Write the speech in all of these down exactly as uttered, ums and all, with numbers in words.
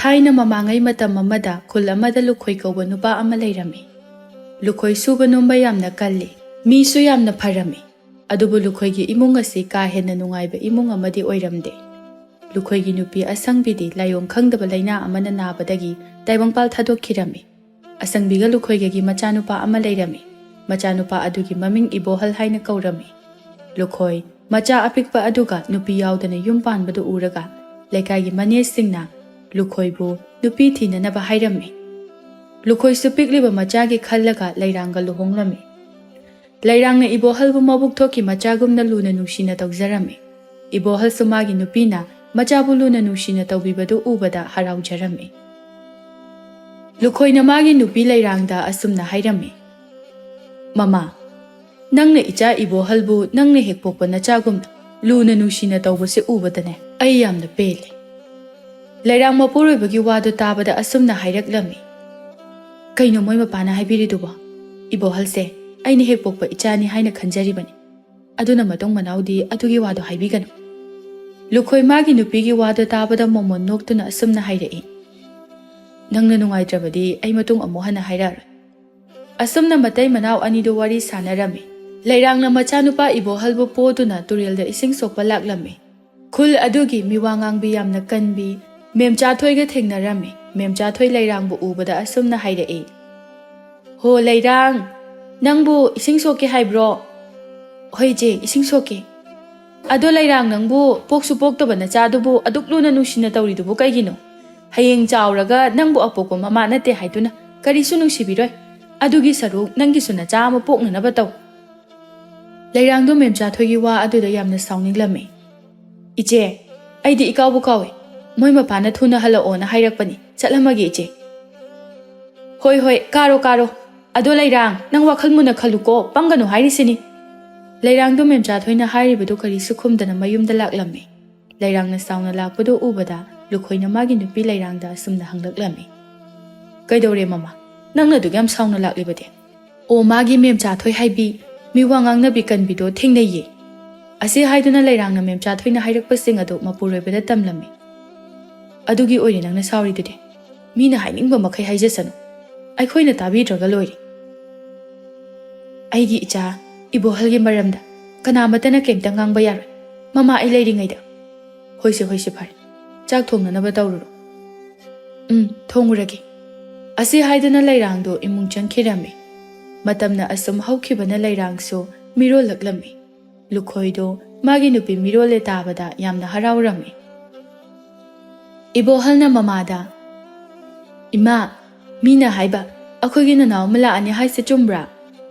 ꯊꯥꯏꯅ ꯃꯃꯥꯡꯉꯩ ꯃꯇꯝ ꯑꯃꯗ ꯈꯨꯜ ꯑꯃꯗ ꯂꯨꯈꯣꯏ ꯀꯧꯕ ꯅꯨꯄꯥ ꯑꯃ ꯂꯩꯔꯝꯃꯤ꯫ ꯂꯨꯈꯣꯏ ꯁꯨꯕ ꯅꯣꯝꯕ ꯌꯥꯝꯅ ꯀꯜꯂꯤ, ꯃꯤꯁꯨ ꯌꯥꯝꯅ ꯐꯔꯝꯃꯤ꯫ ꯑꯗꯨꯕꯨ ꯂꯨꯈꯣꯏꯒꯤ ꯏꯃꯨꯡ ꯑꯁꯤ ꯀꯥ ꯍꯦꯟꯅ ꯅꯨꯡꯉꯥꯏꯕ ꯏꯃꯨꯡ ꯑꯃꯗꯤ ꯑꯣꯏꯔꯝꯗꯦ꯫ ꯂꯨꯈꯣꯏꯒꯤ ꯅꯨꯄꯤ ꯑꯁꯪꯕꯤꯗꯤ ꯂꯥꯏꯑꯣꯡ ꯈꯪꯗꯕ ꯂꯥꯏꯅꯥ ꯑꯃꯅ ꯅꯥꯕꯗꯒꯤ ꯇꯥꯏꯕꯪꯄꯥꯜ ꯊꯥꯗꯣꯛꯈꯤꯔꯝꯃꯤ꯫ ꯑꯁꯪꯕꯤꯒ ꯂꯨꯈꯣꯏꯒꯒꯤ ꯃꯆꯥꯅꯨꯄꯥ ꯑꯃ ꯂꯩꯔꯝꯃꯤ꯫ ꯃꯆꯥꯅꯨꯄꯥ ꯑꯗꯨꯒꯤ ꯃꯃꯤꯡ ꯏꯕꯣꯍꯜ ꯍꯥꯏꯅ ꯀꯧꯔꯝꯃꯤ꯫ ꯂꯨꯈꯣꯏ ꯃꯆꯥ ꯑꯄꯤꯛꯄ ꯑꯗꯨꯒ ꯅꯨꯄꯤ ꯌꯥꯎꯗꯅ ꯌꯨꯝ ꯄꯥꯟꯕꯗꯨ ꯎꯔꯒ ꯂꯩꯀꯥꯏꯒꯤ ꯃꯅꯦꯁꯤꯡꯅ ꯂꯨꯈꯣꯏꯕꯨ ꯅꯨꯄꯤ ꯊꯤꯅꯅꯕ ꯍꯥꯏꯔꯝꯃꯤ꯫ ꯂꯨꯈꯣꯏꯁꯨ ꯄꯤꯛꯂꯤꯕ ꯃꯆꯥꯒꯤ ꯈꯜꯂꯒ ꯂꯩꯔꯥꯡꯒ ꯂꯨꯍꯣꯡꯂꯝꯃꯤ꯫ ꯂꯩꯔꯥꯡꯅ ꯏꯕꯣꯍꯜꯕꯨ ꯃꯕꯨꯛ ꯊꯣꯛꯀꯤ ꯃꯆꯥꯒꯨꯝꯅ ꯂꯨꯅ ꯅꯨꯡꯁꯤꯅ ꯇꯧꯖꯔꯝꯃꯤ꯫ ꯏꯕꯣꯍꯜꯁꯨ ꯃꯥꯒꯤ ꯅꯨꯄꯤꯅ ꯃꯆꯥꯕꯨ ꯂꯨꯅ ꯅꯨꯡꯁꯤꯅ ꯇꯧꯕꯤꯕꯗꯨ ꯎꯕꯗ ꯍꯔꯥꯎꯖꯔꯝꯃꯤ꯫ ꯂꯨꯈꯣꯏꯅ ꯃꯥꯒꯤ ꯅꯨꯄꯤ ꯂꯩꯔꯥꯡꯗ ꯑꯁꯨꯝꯅ ꯍꯥꯏꯔꯝꯃꯤ, "ꯃꯃꯥ, ꯅꯪꯅ ꯏꯆꯥ ꯏꯕꯣꯍꯜꯕꯨ ꯅꯪꯅ ꯍꯦꯛ ꯄꯣꯛꯄ ꯅꯆꯥꯒꯨꯝꯅ ꯂꯨꯅ ꯅꯨꯡꯁꯤꯅ ꯇꯧꯕꯁꯦ ꯎꯕꯗꯅꯦ ꯑꯩ ꯌꯥꯝꯅ ꯄꯦꯜꯂꯦ꯫" ꯂꯩꯔꯥꯡ ꯃꯄꯨꯔꯣꯏꯕꯒꯤ ꯋꯥꯗꯨ ꯇꯥꯕꯗ ꯑꯁꯨꯝꯅ ꯍꯥꯏꯔꯛꯂꯝꯃꯤ, "ꯀꯩꯅꯣ ꯃꯣꯏ ꯃꯄꯥꯅ ꯍꯥꯏꯕꯤꯔꯤꯗꯨꯕꯣ? ꯏꯕꯣꯍꯜꯁꯦ ꯑꯩꯅ ꯍꯦꯛ ꯄꯣꯛꯄ ꯏꯆꯥꯅꯤ ꯍꯥꯏꯅ ꯈꯟꯖꯔꯤꯕꯅꯤ꯫ ꯑꯗꯨꯅ ꯃꯇꯨꯡ ꯃꯅꯥꯎꯗꯤ ꯑꯗꯨꯒꯤ ꯋꯥꯗꯣ ꯍꯥꯏꯕꯤꯒꯅꯨ꯫" ꯂꯨꯈꯣꯏ ꯃꯥꯒꯤ ꯅꯨꯄꯤꯒꯤ ꯋꯥꯗꯣ ꯇꯥꯕꯗ ꯃꯣꯃꯣꯟ ꯅꯣꯛꯇꯨꯅ ꯑꯁꯨꯝꯅ ꯍꯥꯏꯔꯛꯏ, "ꯅꯪꯅ ꯅꯨꯡꯉꯥꯏꯇ꯭ꯔꯕꯗꯤ ꯑꯩ ꯃꯇꯨꯡ ꯑꯃꯨꯛ ꯍꯟꯅ ꯍꯥꯏꯔꯛꯑꯔꯣꯏ꯫" ꯑꯁꯨꯝꯅ ꯃꯇꯩ ꯃꯅꯥꯎ ꯑꯅꯤꯗꯨ ꯋꯥꯔꯤ ꯁꯥꯟꯅꯔꯝꯃꯤ꯫ ꯂꯩꯔꯥꯡꯅ ꯃꯆꯥꯅꯨꯄꯥ ꯏꯕꯣꯍꯜꯕꯨ ꯄꯣꯗꯨꯅ ꯇꯨꯔꯦꯜꯗ ꯏꯁꯤꯡ ꯁꯣꯛꯄ ꯂꯥꯛꯂꯝꯃꯤ꯫ ꯈꯨꯜ ꯑꯗꯨꯒꯤ ꯃꯤꯋꯥ ꯉꯥꯡꯕꯤ ꯌꯥꯝꯅ ꯀꯟꯕꯤ ꯃꯦꯝꯆꯥꯊꯣꯏꯒ ꯊꯦꯡꯅꯔꯝꯃꯤ꯫ ꯃꯦꯝꯆꯥꯊꯣꯏ ꯂꯩꯔꯥꯡꯕꯨ ꯎꯕꯗ ꯑꯁꯨꯝꯅ ꯍꯥꯏꯔꯛꯏ, "ꯍꯣ ꯂꯩꯔꯥꯡ, ꯅꯪꯕꯨ ꯏꯁꯤꯡ ꯁꯣꯛꯀꯦ ꯍꯥꯏꯕ꯭ꯔꯣ?" "ꯍꯣꯏ ꯏꯆꯦ, ꯏꯁꯤꯡ ꯁꯣꯛꯀꯦ꯫" "ꯑꯗꯣ ꯂꯩꯔꯥꯡ, ꯅꯪꯕꯨ ꯄꯣꯛꯁꯨ ꯄꯣꯛꯇꯕ ꯅꯆꯥꯗꯨꯕꯨ ꯑꯗꯨꯛ ꯂꯨꯅ ꯅꯨꯡꯁꯤꯅ ꯇꯧꯔꯤꯗꯨꯕꯨ ꯀꯩꯒꯤꯅꯣ? ꯍꯌꯦꯡ ꯆꯥꯎꯔꯒ ꯅꯪꯕꯨ ꯑꯄꯣꯛꯄ ꯃꯃꯥ ꯅꯠꯇꯦ ꯍꯥꯏꯗꯨꯅ ꯀꯔꯤꯁꯨ ꯅꯨꯡꯁꯤꯕꯤꯔꯣꯏ꯫ ꯑꯗꯨꯒꯤ ꯁꯔꯨꯛ ꯅꯪꯒꯤꯁꯨ ꯅꯆꯥ ꯑꯃ ꯄꯣꯛꯅꯅꯕ ꯇꯧ꯫" ꯂꯩꯔꯥꯡꯗꯣ ꯃꯦꯝꯆꯥꯊꯣꯏꯒꯤ ꯋꯥ ꯑꯗꯨꯗ ꯌꯥꯝꯅ ꯁꯥꯎꯅꯤꯡꯂꯝꯃꯤ꯫ "ꯏꯆꯦ, ꯑꯩꯗꯤ ꯏꯀꯥꯎꯕꯨ ꯀꯥꯎꯏ꯫ ꯃꯣꯏ ꯃꯄꯥꯅ ꯊꯨꯅ ꯍꯜꯂꯛꯑꯣꯅ ꯍꯥꯏꯔꯛꯄꯅꯤ꯫ ꯆꯠꯂꯝꯃꯒꯦ ꯏꯆꯦ꯫" "ꯍꯣꯏ ꯍꯣꯏ, ꯀꯥꯔꯣ ꯀꯥꯔꯣ꯫ ꯑꯗꯣ ꯂꯩꯔꯥꯡ, ꯅꯪ ꯋꯥꯈꯜ ꯃꯨꯟꯅ ꯈꯜꯂꯨꯀꯣ, ꯄꯪꯒꯅꯨ ꯍꯥꯏꯔꯤꯁꯤꯅꯤ꯫" ꯂꯩꯔꯥꯡꯗꯣ ꯃꯦꯝꯆꯥꯊꯣꯏꯅ ꯍꯥꯏꯔꯤꯕꯗꯨ ꯀꯔꯤꯁꯨ ꯈꯨꯝꯗꯅ ꯃꯌꯨꯝꯗ ꯂꯥꯛꯂꯝꯃꯤ꯫ ꯂꯩꯔꯥꯡꯅ ꯁꯥꯎꯅ ꯂꯥꯛꯄꯗꯨ ꯎꯕꯗ ꯂꯨꯈꯣꯏꯅ ꯃꯥꯒꯤ ꯅꯨꯄꯤ ꯂꯩꯔꯥꯡꯗ ꯑꯁꯨꯝꯅ ꯍꯪꯂꯛꯂꯝꯃꯤ, "ꯀꯩꯗꯧꯔꯦ ꯃꯃꯥ? ꯅꯪꯅ ꯑꯗꯨꯛ ꯌꯥꯝ ꯁꯥꯎꯅ ꯂꯥꯛꯂꯤꯕꯗꯤ?" "ꯑꯣ, ꯃꯥꯒꯤ ꯃꯦꯝꯆꯥꯊꯣꯏ ꯍꯥꯏꯕꯤ, ꯃꯤ ꯋꯥ ꯉꯥꯡꯅꯕꯤ ꯀꯟꯕꯤꯗꯣ ꯊꯦꯡꯅꯩꯌꯦ꯫" ꯑꯁꯤ ꯍꯥꯏꯗꯨꯅ ꯂꯩꯔꯥꯡꯅ ꯃꯦꯝꯆꯥꯊꯣꯏꯅ ꯍꯥꯏꯔꯛꯄꯁꯤꯡ ꯑꯗꯨ ꯃꯄꯨꯔꯣꯏꯕꯗ ꯇꯝꯂꯝꯃꯤ꯫ ꯑꯗꯨꯒꯤ ꯑꯣꯏꯔꯦ ꯅꯪꯅ ꯁꯥꯎꯔꯤꯗꯨꯗꯤ꯫ ꯃꯤꯅ ꯍꯥꯏꯅꯤꯡꯕ ꯃꯈꯩ ꯍꯥꯏꯖꯁꯅꯨ, ꯑꯩꯈꯣꯏꯅ ꯇꯥꯕꯤꯗ꯭ꯔꯒ ꯂꯣꯏꯔꯦ꯫ ꯑꯩꯒꯤ ꯏꯆꯥ ꯏꯕꯣꯍꯜꯒꯤ ꯃꯔꯝꯗ ꯀꯅꯥꯃꯠꯇꯅ ꯀꯩꯝꯇ ꯉꯥꯡꯕ ꯌꯥꯔꯣꯏ꯫ ꯃꯃꯥ ꯑꯩ ꯂꯩꯔꯤꯉꯩꯗ꯫ ꯍꯣꯏꯁꯦ, ꯍꯣꯏꯁꯦ, ꯐꯔꯦ꯫ ꯆꯥꯛ ꯊꯣꯡꯅꯅꯕ ꯇꯧꯔꯨꯔꯣ꯫ ꯎꯝ, ꯊꯣꯡꯉꯨꯔꯒꯦ꯫ ꯑꯁꯤ ꯍꯥꯏꯗꯨꯅ ꯂꯩꯔꯥꯡꯗꯣ ꯏꯃꯨꯡ ꯆꯪꯈꯤꯔꯝꯃꯤ꯫ ꯃꯇꯝꯅ ꯑꯁꯨꯝ ꯍꯧꯈꯤꯕꯅ ꯂꯩꯔꯥꯡꯁꯨ ꯃꯤꯔꯣꯜꯂꯛꯂꯝꯃꯤ꯫ ꯂꯨꯈꯣꯏꯗꯣ ꯃꯥꯒꯤ ꯅꯨꯄꯤ ꯃꯤꯔꯣꯜꯂꯦ ꯇꯥꯕꯗ ꯌꯥꯝꯅ ꯍꯔꯥꯎꯔꯝꯃꯤ꯫ ꯏꯕꯣꯍꯜꯅ ꯃꯃꯥꯗ, "ꯏꯃꯥ, ꯃꯤꯅ ꯍꯥꯏꯕ ꯑꯩꯈꯣꯏꯒꯤ ꯅꯅꯥꯎ ꯑꯃ ꯂꯥꯛꯑꯅꯤ ꯍꯥꯏꯁꯦ ꯆꯨꯝꯕ꯭ꯔꯥ?"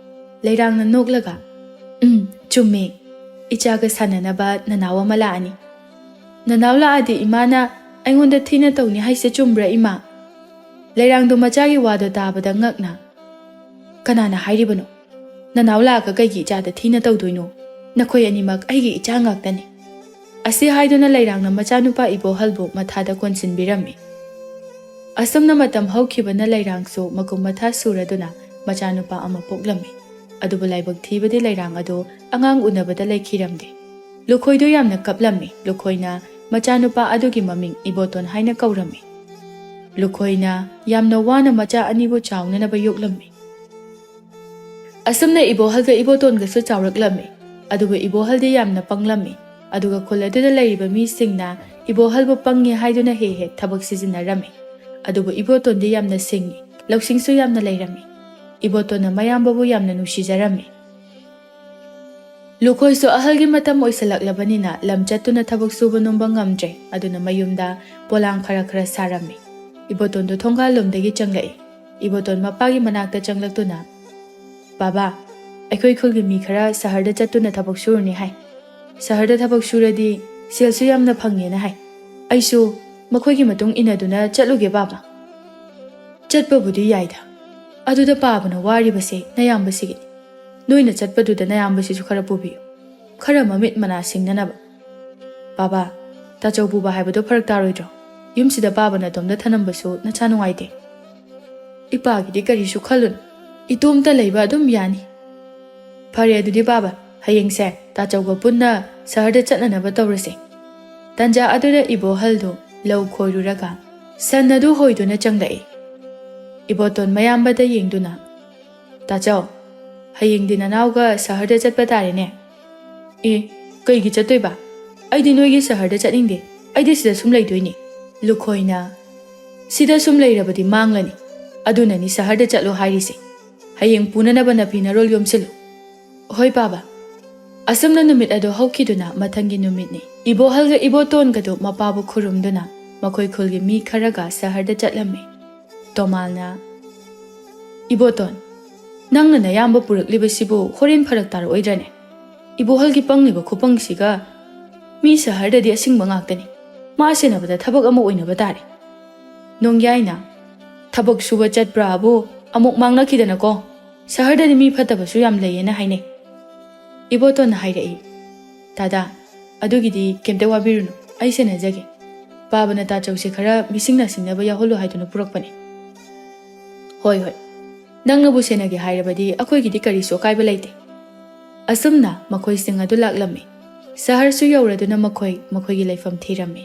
ꯂꯩꯔꯥꯡꯅ ꯅꯣꯛꯂꯒ, "ꯎꯝ, ꯆꯨꯝꯃꯦ꯫ ꯏꯆꯥꯒ ꯁꯥꯟꯅꯅꯕ ꯅꯅꯥꯎ ꯑꯃ ꯂꯥꯛꯑꯅꯤ꯫ ꯅꯅꯥꯎ ꯂꯥꯛꯑꯗꯤ ꯏꯃꯥꯅ ꯑꯩꯉꯣꯟꯗ ꯊꯤꯅ ꯇꯧꯅꯤ ꯍꯥꯏꯁꯦ ꯆꯨꯝꯕ꯭ꯔꯥ, ꯏꯃꯥ?" ꯂꯩꯔꯥꯡꯗꯣ ꯃꯆꯥꯒꯤ ꯋꯥꯗꯣ ꯇꯥꯕꯗ ꯉꯛꯅ, "ꯀꯅꯥꯅ ꯍꯥꯏꯔꯤꯕꯅꯣ? ꯅꯅꯥꯎ ꯂꯥꯛꯑꯒ ꯀꯩꯒꯤ ꯏꯆꯥꯗ ꯊꯤꯅ ꯇꯧꯗꯣꯏꯅꯣ? ꯅꯈꯣꯏ ꯑꯅꯤꯃꯛ ꯑꯩꯒꯤ ꯏꯆꯥ ꯉꯥꯛꯇꯅꯤ꯫" ꯑꯁꯤ ꯍꯥꯏꯗꯨꯅ ꯂꯩꯔꯥꯡꯅ ꯃꯆꯥꯅꯨꯄꯥ ꯏꯕꯣꯍꯜꯕꯨ ꯃꯊꯥꯗ ꯀꯣꯟꯁꯤꯟꯕꯤꯔꯝꯃꯤ꯫ ꯑꯁꯨꯝꯅ ꯃꯇꯝ ꯍꯧꯈꯤꯕꯅ ꯂꯩꯔꯥꯡꯁꯨ ꯃꯀꯨꯝ ꯃꯊꯥ ꯁꯨꯔꯗꯨꯅ ꯃꯆꯥꯅꯨꯄꯥ ꯑꯃ ꯄꯣꯛꯂꯝꯃꯤ꯫ ꯑꯗꯨꯕꯨ ꯂꯥꯏꯕꯛ ꯊꯤꯕꯗꯤ ꯂꯩꯔꯥꯡ ꯑꯗꯨ ꯑꯉꯥꯡ ꯎꯅꯕꯗ ꯂꯩꯈꯤꯔꯝꯗꯦ꯫ ꯂꯨꯈꯣꯏꯗꯨ ꯌꯥꯝꯅ ꯀꯞꯂꯝꯃꯤ꯫ ꯂꯨꯈꯣꯏꯅ ꯃꯆꯥꯅꯨꯄꯥ ꯑꯗꯨꯒꯤ ꯃꯃꯤꯡ ꯏꯕꯣꯇꯣꯟ ꯍꯥꯏꯅ ꯀꯧꯔꯝꯃꯤ꯫ ꯂꯨꯈꯣꯏꯅ ꯌꯥꯝꯅ ꯋꯥꯅ ꯃꯆꯥ ꯑꯅꯤꯕꯨ ꯆꯥꯎꯅꯅꯕ ꯌꯣꯛꯂꯝꯃꯤ꯫ ꯑꯁꯨꯝꯅ ꯏꯕꯣꯍꯜꯒ ꯏꯕꯣꯇꯣꯟꯒꯁꯨ ꯆꯥꯎꯔꯛꯂꯝꯃꯤ꯫ ꯑꯗꯨꯕꯨ ꯏꯕꯣꯍꯜꯗꯤ ꯌꯥꯝꯅ ꯄꯪꯂꯝꯃꯤ꯫ ꯑꯗꯨꯒ ꯈꯨꯜ ꯑꯗꯨꯗ ꯂꯩꯔꯤꯕ ꯃꯤꯁꯤꯡꯅ ꯏꯕꯣꯍꯜꯕꯨ ꯄꯪꯉꯤ ꯍꯥꯏꯗꯨꯅ ꯍꯦꯛ ꯍꯦꯛ ꯊꯕꯛ ꯁꯤꯖꯤꯟꯅꯔꯝꯃꯤ꯫ ꯑꯗꯨꯕꯨ ꯏꯕꯣꯇꯣꯟꯗꯤ ꯌꯥꯝꯅ ꯁꯤꯡꯉꯤ, ꯂꯧꯁꯤꯡꯁꯨ ꯌꯥꯝꯅ ꯂꯩꯔꯝꯃꯤ꯫ ꯏꯕꯣꯇꯣꯟꯅ ꯃꯌꯥꯝꯕꯕꯨ ꯌꯥꯝꯅ ꯅꯨꯡꯁꯤꯖꯔꯝꯃꯤ꯫ ꯂꯨꯈꯣꯏꯁꯨ ꯑꯍꯜꯒꯤ ꯃꯇꯝ ꯑꯣꯏꯁꯜꯂꯛꯂꯕꯅꯤꯅ ꯂꯝ ꯆꯠꯇꯨꯅ ꯊꯕꯛ ꯁꯨꯕ ꯅꯣꯝꯕ ꯉꯝꯗ꯭ꯔꯦ꯫ ꯑꯗꯨꯅ ꯃꯌꯨꯝꯗ ꯄꯣꯂꯥꯡ ꯈꯔ ꯈꯔ ꯁꯥꯔꯝꯃꯤ꯫ ꯏꯕꯣꯇꯣꯟꯗꯨ ꯊꯣꯡꯒꯥꯜꯂꯣꯝꯗꯒꯤ ꯆꯪꯂꯛꯏ꯫ ꯏꯕꯣꯇꯣꯟ ꯃꯄꯥꯒꯤ ꯃꯅꯥꯛꯇ ꯆꯪꯂꯛꯇꯨꯅ, "ꯕꯥꯕꯥ, ꯑꯩꯈꯣꯏ ꯈꯨꯜꯒꯤ ꯃꯤ ꯈꯔ ꯁꯍꯔꯗ ꯆꯠꯇꯨꯅ ꯊꯕꯛ ꯁꯨꯔꯨꯅꯤ ꯍꯥꯏ꯫ ꯁꯍꯔꯗ ꯊꯕꯛ ꯁꯨꯔꯗꯤ ꯁꯦꯜꯁꯨ ꯌꯥꯝꯅ ꯐꯪꯉꯦꯅ ꯍꯥꯏ꯫ ꯑꯩꯁꯨ ꯃꯈꯣꯏꯒꯤ ꯃꯇꯨꯡ ꯏꯟꯅꯗꯨꯅ ꯆꯠꯂꯨꯒꯦ, ꯕꯥꯕꯥ꯫" "ꯆꯠꯄꯕꯨꯗꯤ ꯌꯥꯏꯗ꯫ ꯑꯗꯨꯗ ꯄꯥꯕꯅ ꯋꯥꯔꯤꯕꯁꯦ ꯅꯌꯥꯝꯕꯁꯤꯒꯤꯅꯤ꯫ ꯅꯣꯏꯅ ꯆꯠꯄꯗꯨꯗ ꯅꯌꯥꯝꯕꯁꯤꯁꯨ ꯈꯔ ꯄꯨꯕꯤꯌꯨ꯫ ꯈꯔ ꯃꯃꯤꯠ ꯃꯅꯥ ꯁꯤꯡꯅꯅꯕ꯫" "ꯕꯥꯕꯥ, ꯇꯥꯆꯧ ꯄꯨꯕ ꯍꯥꯏꯕꯗꯣ ꯐꯔꯛ ꯇꯥꯔꯣꯏꯗ꯭ꯔꯣ? ꯌꯨꯝꯁꯤꯗ ꯄꯥꯕ ꯅꯇꯣꯝꯗ ꯊꯅꯝꯕꯁꯨ ꯅꯁꯥ ꯅꯨꯡꯉꯥꯏꯇꯦ꯫" "ꯏꯄꯥꯒꯤꯗꯤ ꯀꯔꯤꯁꯨ ꯈꯜꯂꯨꯅꯨ꯫ ꯏꯇꯣꯝꯇ ꯂꯩꯕ ꯑꯗꯨꯝ ꯌꯥꯅꯤ꯫" "ꯐꯔꯦ ꯑꯗꯨꯗꯤ ꯕꯥꯕꯥ, ꯍꯌꯦꯡꯁꯦ ꯇꯥꯆꯧꯒ ꯄꯨꯟꯅ ꯁꯍꯔꯗ ꯆꯠꯅꯅꯕ ꯇꯧꯔꯁꯦ꯫" ꯇꯟꯖꯥ ꯑꯗꯨꯗ ꯏꯕꯣꯍꯜꯗꯨ ꯂꯧ ꯈꯣꯏꯔꯨꯔꯒ ꯁꯟ ꯑꯗꯨ ꯍꯣꯏꯗꯨꯅ ꯆꯪꯂꯛꯏ꯫ ꯏꯕꯣꯇꯣꯟ ꯃꯌꯥꯝꯕꯗ ꯌꯦꯡꯗꯨꯅ, "ꯇꯥꯆꯧ, ꯍꯌꯦꯡꯗꯤ ꯅꯅꯥꯎꯒ ꯁꯍꯔꯗ ꯆꯠꯄ ꯇꯥꯔꯦꯅꯦ?" "ꯑꯦ, ꯀꯩꯒꯤ ꯆꯠꯇꯣꯏꯕ? ꯑꯩꯗꯤ ꯅꯣꯏꯒꯤ ꯁꯍꯔꯗ ꯆꯠꯅꯤꯡꯗꯦ꯫ ꯑꯩꯗꯤ ꯁꯤꯗ ꯁꯨꯝ ꯂꯩꯗꯣꯏꯅꯤ꯫" ꯂꯨꯈꯣꯏꯅ, "ꯁꯤꯗ ꯁꯨꯝ ꯂꯩꯔꯕꯗꯤ ꯃꯥꯡꯂꯅꯤ꯫ ꯑꯗꯨꯅꯅꯤ ꯁꯍꯔꯗ ꯆꯠꯂꯣ ꯍꯥꯏꯔꯤꯁꯦ꯫ ꯍꯌꯦꯡ ꯄꯨꯅꯅꯕ ꯅꯐꯤ ꯅꯔꯣꯜ ꯌꯣꯝꯁꯤꯜꯂꯨ꯫" "ꯍꯣꯏ, ꯄꯥꯕ꯫" ꯑꯁꯨꯝꯅ ꯅꯨꯃꯤꯠ ꯑꯗꯨ ꯍꯧꯈꯤꯗꯨꯅ ꯃꯊꯪꯒꯤ ꯅꯨꯃꯤꯠꯅꯤ꯫ ꯏꯕꯣꯍꯜꯒ ꯏꯕꯣꯇꯣꯟꯒꯗꯨ ꯃꯄꯥꯕꯨ ꯈꯨꯔꯨꯝꯗꯨꯅ ꯃꯈꯣꯏ ꯈꯨꯜꯒꯤ ꯃꯤ ꯈꯔꯒ ꯁꯍꯔꯗ ꯆꯠꯂꯝꯃꯤ꯫ ꯇꯣꯃꯥꯜꯅ, "ꯏꯕꯣꯇꯣꯟ, ꯅꯪꯅ ꯅꯌꯥꯝꯕ ꯄꯨꯔꯛꯂꯤꯕꯁꯤꯕꯨ ꯍꯣꯔꯦꯟ ꯐꯔꯛ ꯇꯥꯔꯛꯑꯣꯏꯗ꯭ꯔꯅꯦ? ꯏꯕꯣꯍꯜꯒꯤ ꯄꯪꯂꯤꯕ ꯈꯨꯄꯪꯁꯤꯒ꯫ ꯃꯤ ꯁꯍꯔꯗꯗꯤ ꯑꯁꯤꯡꯕ ꯉꯥꯛꯇꯅꯤ꯫ ꯃꯥ ꯁꯦꯟꯅꯕꯗ ꯊꯕꯛ ꯑꯃ ꯑꯣꯏꯅꯕ ꯇꯥꯔꯦ꯫" ꯅꯣꯡꯌꯥꯏꯅ, "ꯊꯕꯛ ꯁꯨꯕ ꯆꯠꯄ꯭ꯔꯥꯕꯨ ꯑꯃꯨꯛ ꯃꯥꯡꯅꯈꯤꯗꯅꯀꯣ꯫ ꯁꯍꯔꯗꯗꯤ ꯃꯤ ꯐꯠꯇꯕꯁꯨ ꯌꯥꯝ ꯂꯩꯌꯦꯅ ꯍꯥꯏꯅꯩ꯫" ꯏꯕꯣꯇꯣꯟꯅ ꯍꯥꯏꯔꯛꯏ, "ꯗꯥꯗꯥ, ꯑꯗꯨꯒꯤꯗꯤ ꯀꯩꯝꯇ ꯋꯥꯕꯤꯔꯨꯅꯨ, ꯑꯩ ꯁꯦꯟꯅꯖꯒꯦ꯫ ꯄꯥꯕꯅ ꯇꯥꯆꯧꯁꯦ ꯈꯔ ꯃꯤꯁꯤꯡ ꯅꯥꯁꯤꯡꯅꯕ ꯌꯥꯎꯍꯜꯂꯨ ꯍꯥꯏꯗꯨꯅ ꯄꯨꯔꯛꯄꯅꯦ꯫" "ꯍꯣꯏ, ꯍꯣꯏ, ꯅꯪꯅꯕꯨ ꯁꯦꯟꯅꯒꯦ ꯍꯥꯏꯔꯕꯗꯤ ꯑꯩꯈꯣꯏꯒꯤꯗꯤ ꯀꯔꯤꯁꯨ ꯑꯀꯥꯏꯕ ꯂꯩꯇꯦ꯫" ꯑꯁꯨꯝꯅ ꯃꯈꯣꯏꯁꯤꯡ ꯑꯗꯨ ꯂꯥꯛꯂꯝꯃꯤ꯫ ꯁꯍꯔꯁꯨ ꯌꯧꯔꯗꯨꯅ ꯃꯈꯣꯏ ꯃꯈꯣꯏꯒꯤ ꯂꯩꯐꯝ ꯊꯤꯔꯝꯃꯤ꯫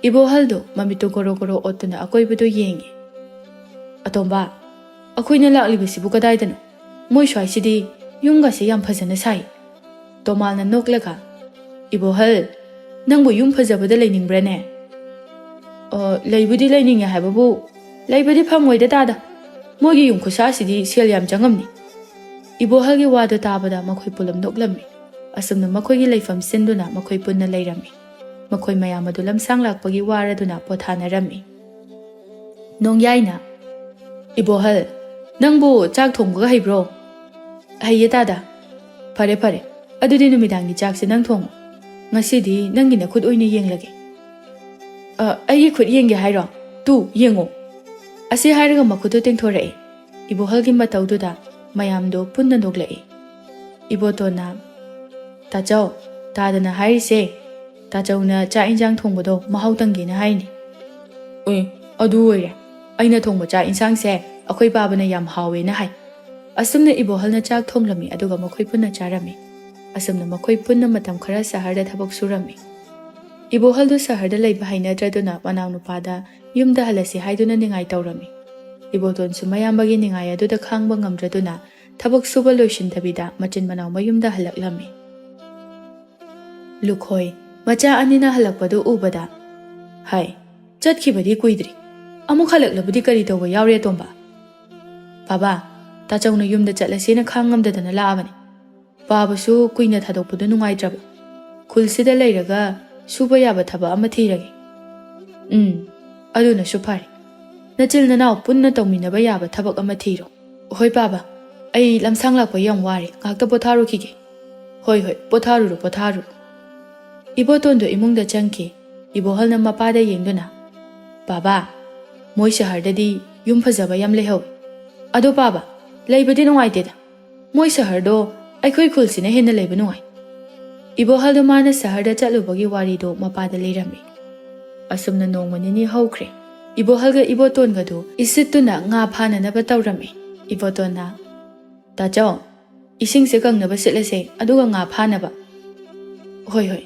ꯏꯕꯣꯍꯜꯗꯨ ꯃꯃꯤꯠꯇꯨ ꯒꯣꯔꯣ ꯒꯣꯔꯣ ꯑꯣꯠꯇꯨꯅ ꯑꯀꯣꯏꯕꯗꯨ ꯌꯦꯡꯉꯤ꯫ "ꯑꯇꯣꯝꯕ, ꯑꯩꯈꯣꯏꯅ ꯂꯥꯛꯂꯤꯕꯁꯤꯕꯨ ꯀꯗꯥꯏꯗꯅꯣ? ꯃꯣꯏ ꯁ꯭ꯋꯥꯏꯁꯤꯗꯤ ꯌꯨꯝꯒꯁꯦ ꯌꯥꯝ ꯐꯖꯅ ꯁꯥꯏ꯫" ꯇꯣꯃꯥꯜꯅ ꯅꯣꯛꯂꯒ, "ꯏꯕꯣꯍꯜ, ꯅꯪꯕꯨ ꯌꯨꯝ ꯐꯖꯕꯗ ꯂꯩꯅꯤꯡꯕ꯭ꯔꯅꯦ?" "ꯑ, ꯂꯩꯕꯨꯗꯤ ꯂꯩꯅꯤꯡꯉꯦ ꯍꯥꯏꯕꯕꯨ ꯂꯩꯕꯗꯤ ꯐꯪꯉꯣꯏꯗ ꯇꯥꯗ꯫ ꯃꯣꯏꯒꯤ ꯌꯨꯝ ꯈꯨꯁꯥꯁꯤꯗꯤ ꯁꯦꯜ ꯌꯥꯝ ꯆꯪꯉꯝꯅꯤ꯫" ꯏꯕꯣꯍꯜꯒꯤ ꯋꯥꯗꯨ ꯇꯥꯕꯗ ꯃꯈꯣꯏ ꯄꯨꯂꯞ ꯅꯣꯛꯂꯝꯃꯤ꯫ ꯑꯁꯨꯝꯅ ꯃꯈꯣꯏꯒꯤ ꯂꯩꯐꯝ ꯁꯤꯟꯗꯨꯅ ꯃꯈꯣꯏ ꯄꯨꯟꯅ ꯂꯩꯔꯝꯃꯤ꯫ ꯃꯈꯣꯏ ꯃꯌꯥꯝ ꯑꯗꯨ ꯂꯝꯁꯥꯡ ꯂꯥꯛꯄꯒꯤ ꯋꯥꯔꯗꯨꯅ ꯄꯣꯊꯥꯅꯔꯝꯃꯤ꯫ ꯅꯣꯡꯌꯥꯏꯅ, "ꯏꯕꯣꯍꯜ, ꯅꯪꯕꯨ ꯆꯥꯛ ꯊꯣꯡꯕꯒ ꯍꯩꯕ꯭ꯔꯣ?" "ꯍꯩꯌꯦ ꯇꯥꯗ꯫" "ꯐꯔꯦ ꯐꯔꯦ, ꯑꯗꯨꯗꯤ ꯅꯨꯃꯤꯗꯥꯡꯒꯤ ꯆꯥꯛꯁꯦ ꯅꯪ ꯊꯣꯡꯉꯨ꯫ ꯉꯁꯤꯗꯤ ꯅꯪꯒꯤ ꯅꯈꯨꯠ ꯑꯣꯏꯅ ꯌꯦꯡꯂꯒꯦ꯫" "ꯑ, ꯑꯩꯒꯤ ꯈꯨꯠ ꯌꯦꯡꯒꯦ ꯍꯥꯏꯔꯣ? ꯇꯨ, ꯌꯦꯡꯉꯣ꯫" ꯑꯁꯤ ꯍꯥꯏꯔꯒ ꯃꯈꯨꯠꯇꯨ ꯇꯦꯡꯊꯣꯔꯛꯏ꯫ ꯏꯕꯣꯍꯜꯒꯤ ꯃꯇꯧꯗꯨꯗ ꯃꯌꯥꯝꯗꯣ ꯄꯨꯟꯅ ꯅꯣꯛꯂꯛꯏ꯫ ꯏꯕꯣꯇꯣꯟꯅ, "ꯇꯥꯆꯧ, ꯇꯥꯗꯅ ꯍꯥꯏꯔꯤꯁꯦ, ꯇꯥꯆꯧꯅ ꯆꯥꯛ ꯏꯟꯁꯥꯡ ꯊꯣꯡꯕꯗꯣ ꯃꯍꯥꯎ ꯇꯪꯒꯦꯅ ꯍꯥꯏꯔꯤꯅꯤ꯫" "ꯎꯏ, ꯑꯗꯨ ꯑꯣꯏꯔꯦ꯫ ꯑꯩꯅ ꯊꯣꯡꯕ ꯆꯥꯛ ꯏꯟꯁꯥꯡꯁꯦ ꯑꯩꯈꯣꯏ ꯄꯥꯕꯅ ꯌꯥꯝ ꯍꯥꯎꯋꯦꯅ ꯍꯥꯏ꯫" ꯑꯁꯨꯝꯅ ꯏꯕꯣꯍꯜꯅ ꯆꯥꯛ ꯊꯣꯡꯂꯝꯃꯤ, ꯑꯗꯨꯒ ꯃꯈꯣꯏ ꯄꯨꯟꯅ ꯆꯥꯔꯝꯃꯤ꯫ ꯑꯁꯨꯝꯅ ꯃꯈꯣꯏ ꯄꯨꯟꯅ ꯃꯇꯝ ꯈꯔ ꯁꯍꯔꯗ ꯊꯕꯛ ꯁꯨꯔꯝꯃꯤ꯫ ꯏꯕꯣꯍꯜꯗꯨ ꯁꯍꯔꯗ ꯂꯩꯕ ꯍꯩꯅꯗ꯭ꯔꯗꯨꯅ ꯃꯅꯥꯎꯅꯨꯄꯥꯗ ꯌꯨꯝꯗ ꯍꯜꯂꯁꯤ ꯍꯥꯏꯗꯨꯅ ꯅꯤꯡꯉꯥꯏ ꯇꯧꯔꯝꯃꯤ꯫ ꯏꯕꯣꯇꯣꯟꯁꯨ ꯃꯌꯥꯝꯕꯒꯤ ꯅꯤꯡꯉꯥꯏ ꯑꯗꯨꯗ ꯈꯥꯡꯕ ꯉꯝꯗ꯭ꯔꯗꯨꯅ ꯊꯕꯛ ꯁꯨꯕ ꯂꯣꯏꯁꯤꯟꯗꯕꯤꯗ ꯃꯆꯤꯟ ꯃꯅꯥꯎ ꯃꯌꯨꯝꯗ ꯍꯜꯂꯛꯂꯝꯃꯤ꯫ ꯂꯨꯈꯣꯏ ꯃꯆꯥ ꯑꯅꯤꯅ ꯍꯜꯂꯛꯄꯗꯨ ꯎꯕꯗ, "ꯍꯥꯏ, ꯆꯠꯈꯤꯕꯗꯤ ꯀꯨꯏꯗ꯭ꯔꯤ, ꯑꯃꯨꯛ ꯍꯜꯂꯛꯂꯕꯗꯤ ꯀꯔꯤ ꯇꯧꯕ ꯌꯥꯎꯔꯦ ꯑꯇꯣꯝꯕ?" "ꯕꯥꯕꯥ, ꯇꯥꯆꯧꯅ ꯌꯨꯝꯗ ꯆꯠꯂꯁꯦꯅ ꯈꯥꯡꯉꯝꯗꯗꯅ ꯂꯥꯛꯑꯕꯅꯤ꯫ ꯄꯥꯕꯁꯨ ꯀꯨꯏꯅ ꯊꯥꯗꯣꯛꯄꯗꯨ ꯅꯨꯡꯉꯥꯏꯇ꯭ꯔꯕ꯫ ꯈꯨꯜꯁꯤꯗ ꯂꯩꯔꯒ ꯁꯨꯕ ꯌꯥꯕ ꯊꯕꯛ ꯑꯃ ꯊꯤꯔꯒꯦ꯫" "ꯎꯝ, ꯑꯗꯨꯅꯁꯨ ꯐꯔꯦ꯫ ꯅꯆꯤꯜ ꯅꯅꯥꯎ ꯄꯨꯟꯅ ꯇꯧꯃꯤꯟꯅꯕ ꯌꯥꯕ ꯊꯕꯛ ꯑꯃ ꯊꯤꯔꯣ꯫" "ꯍꯣꯏ ꯄꯥꯕ, ꯑꯩ ꯂꯝꯁꯥꯡ ꯂꯥꯛꯄ ꯌꯥꯝ ꯋꯥꯔꯦ, ꯉꯥꯛꯇ ꯄꯣꯊꯥꯔꯨꯈꯤꯒꯦ꯫" "ꯍꯣꯏ ꯍꯣꯏ, ꯄꯣꯊꯥꯔꯨꯔꯣ, ꯄꯣꯊꯥꯔꯨꯔꯣ꯫" ꯏꯕꯣꯇꯣꯟꯗꯣ ꯏꯃꯨꯡꯗ ꯆꯪꯈꯤ꯫ ꯏꯕꯣꯍꯜꯅ ꯃꯄꯥꯗ ꯌꯦꯡꯗꯨꯅ, "ꯕꯥꯕꯥ, ꯃꯣꯏ ꯁꯍꯔꯗꯗꯤ ꯌꯨꯝ ꯐꯖꯕ ꯌꯥꯝ ꯂꯩꯍꯧꯋꯤ꯫ ꯑꯗꯣ ꯄꯥꯕ, ꯂꯩꯕꯗꯤ ꯅꯨꯡꯉꯥꯏꯇꯦꯗ꯫ ꯃꯣꯏ ꯁꯍꯔꯗꯣ ꯑꯩꯈꯣꯏ ꯈꯨꯜꯁꯤꯅ ꯍꯦꯟꯅ ꯂꯩꯕ ꯅꯨꯡꯉꯥꯏ꯫" ꯏꯕꯣꯍꯜꯗꯣ ꯃꯥꯅ ꯁꯍꯔꯗ ꯆꯠꯂꯨꯕꯒꯤ ꯋꯥꯔꯤꯗꯣ ꯃꯄꯥꯗ ꯂꯤꯔꯝꯃꯤ꯫ ꯑꯁꯨꯝꯅ ꯅꯣꯡꯃ ꯅꯤꯅꯤ ꯍꯧꯈ꯭ꯔꯦ꯫ ꯏꯕꯣꯍꯜꯒ ꯏꯕꯣꯇꯣꯟꯒꯗꯨ ꯏꯁꯤꯠꯇꯨꯅ ꯉꯥ ꯐꯥꯅꯅꯕ ꯇꯧꯔꯝꯃꯤ꯫ ꯏꯕꯣꯇꯣꯟꯅ, "ꯇꯥꯆꯧ, ꯏꯁꯤꯡꯁꯦ ꯀꯪꯅꯕ ꯁꯤꯠꯂꯁꯦ, ꯑꯗꯨꯒ ꯉꯥ ꯐꯥꯅꯕ꯫" "ꯍꯣꯏ ꯍꯣꯏ꯫"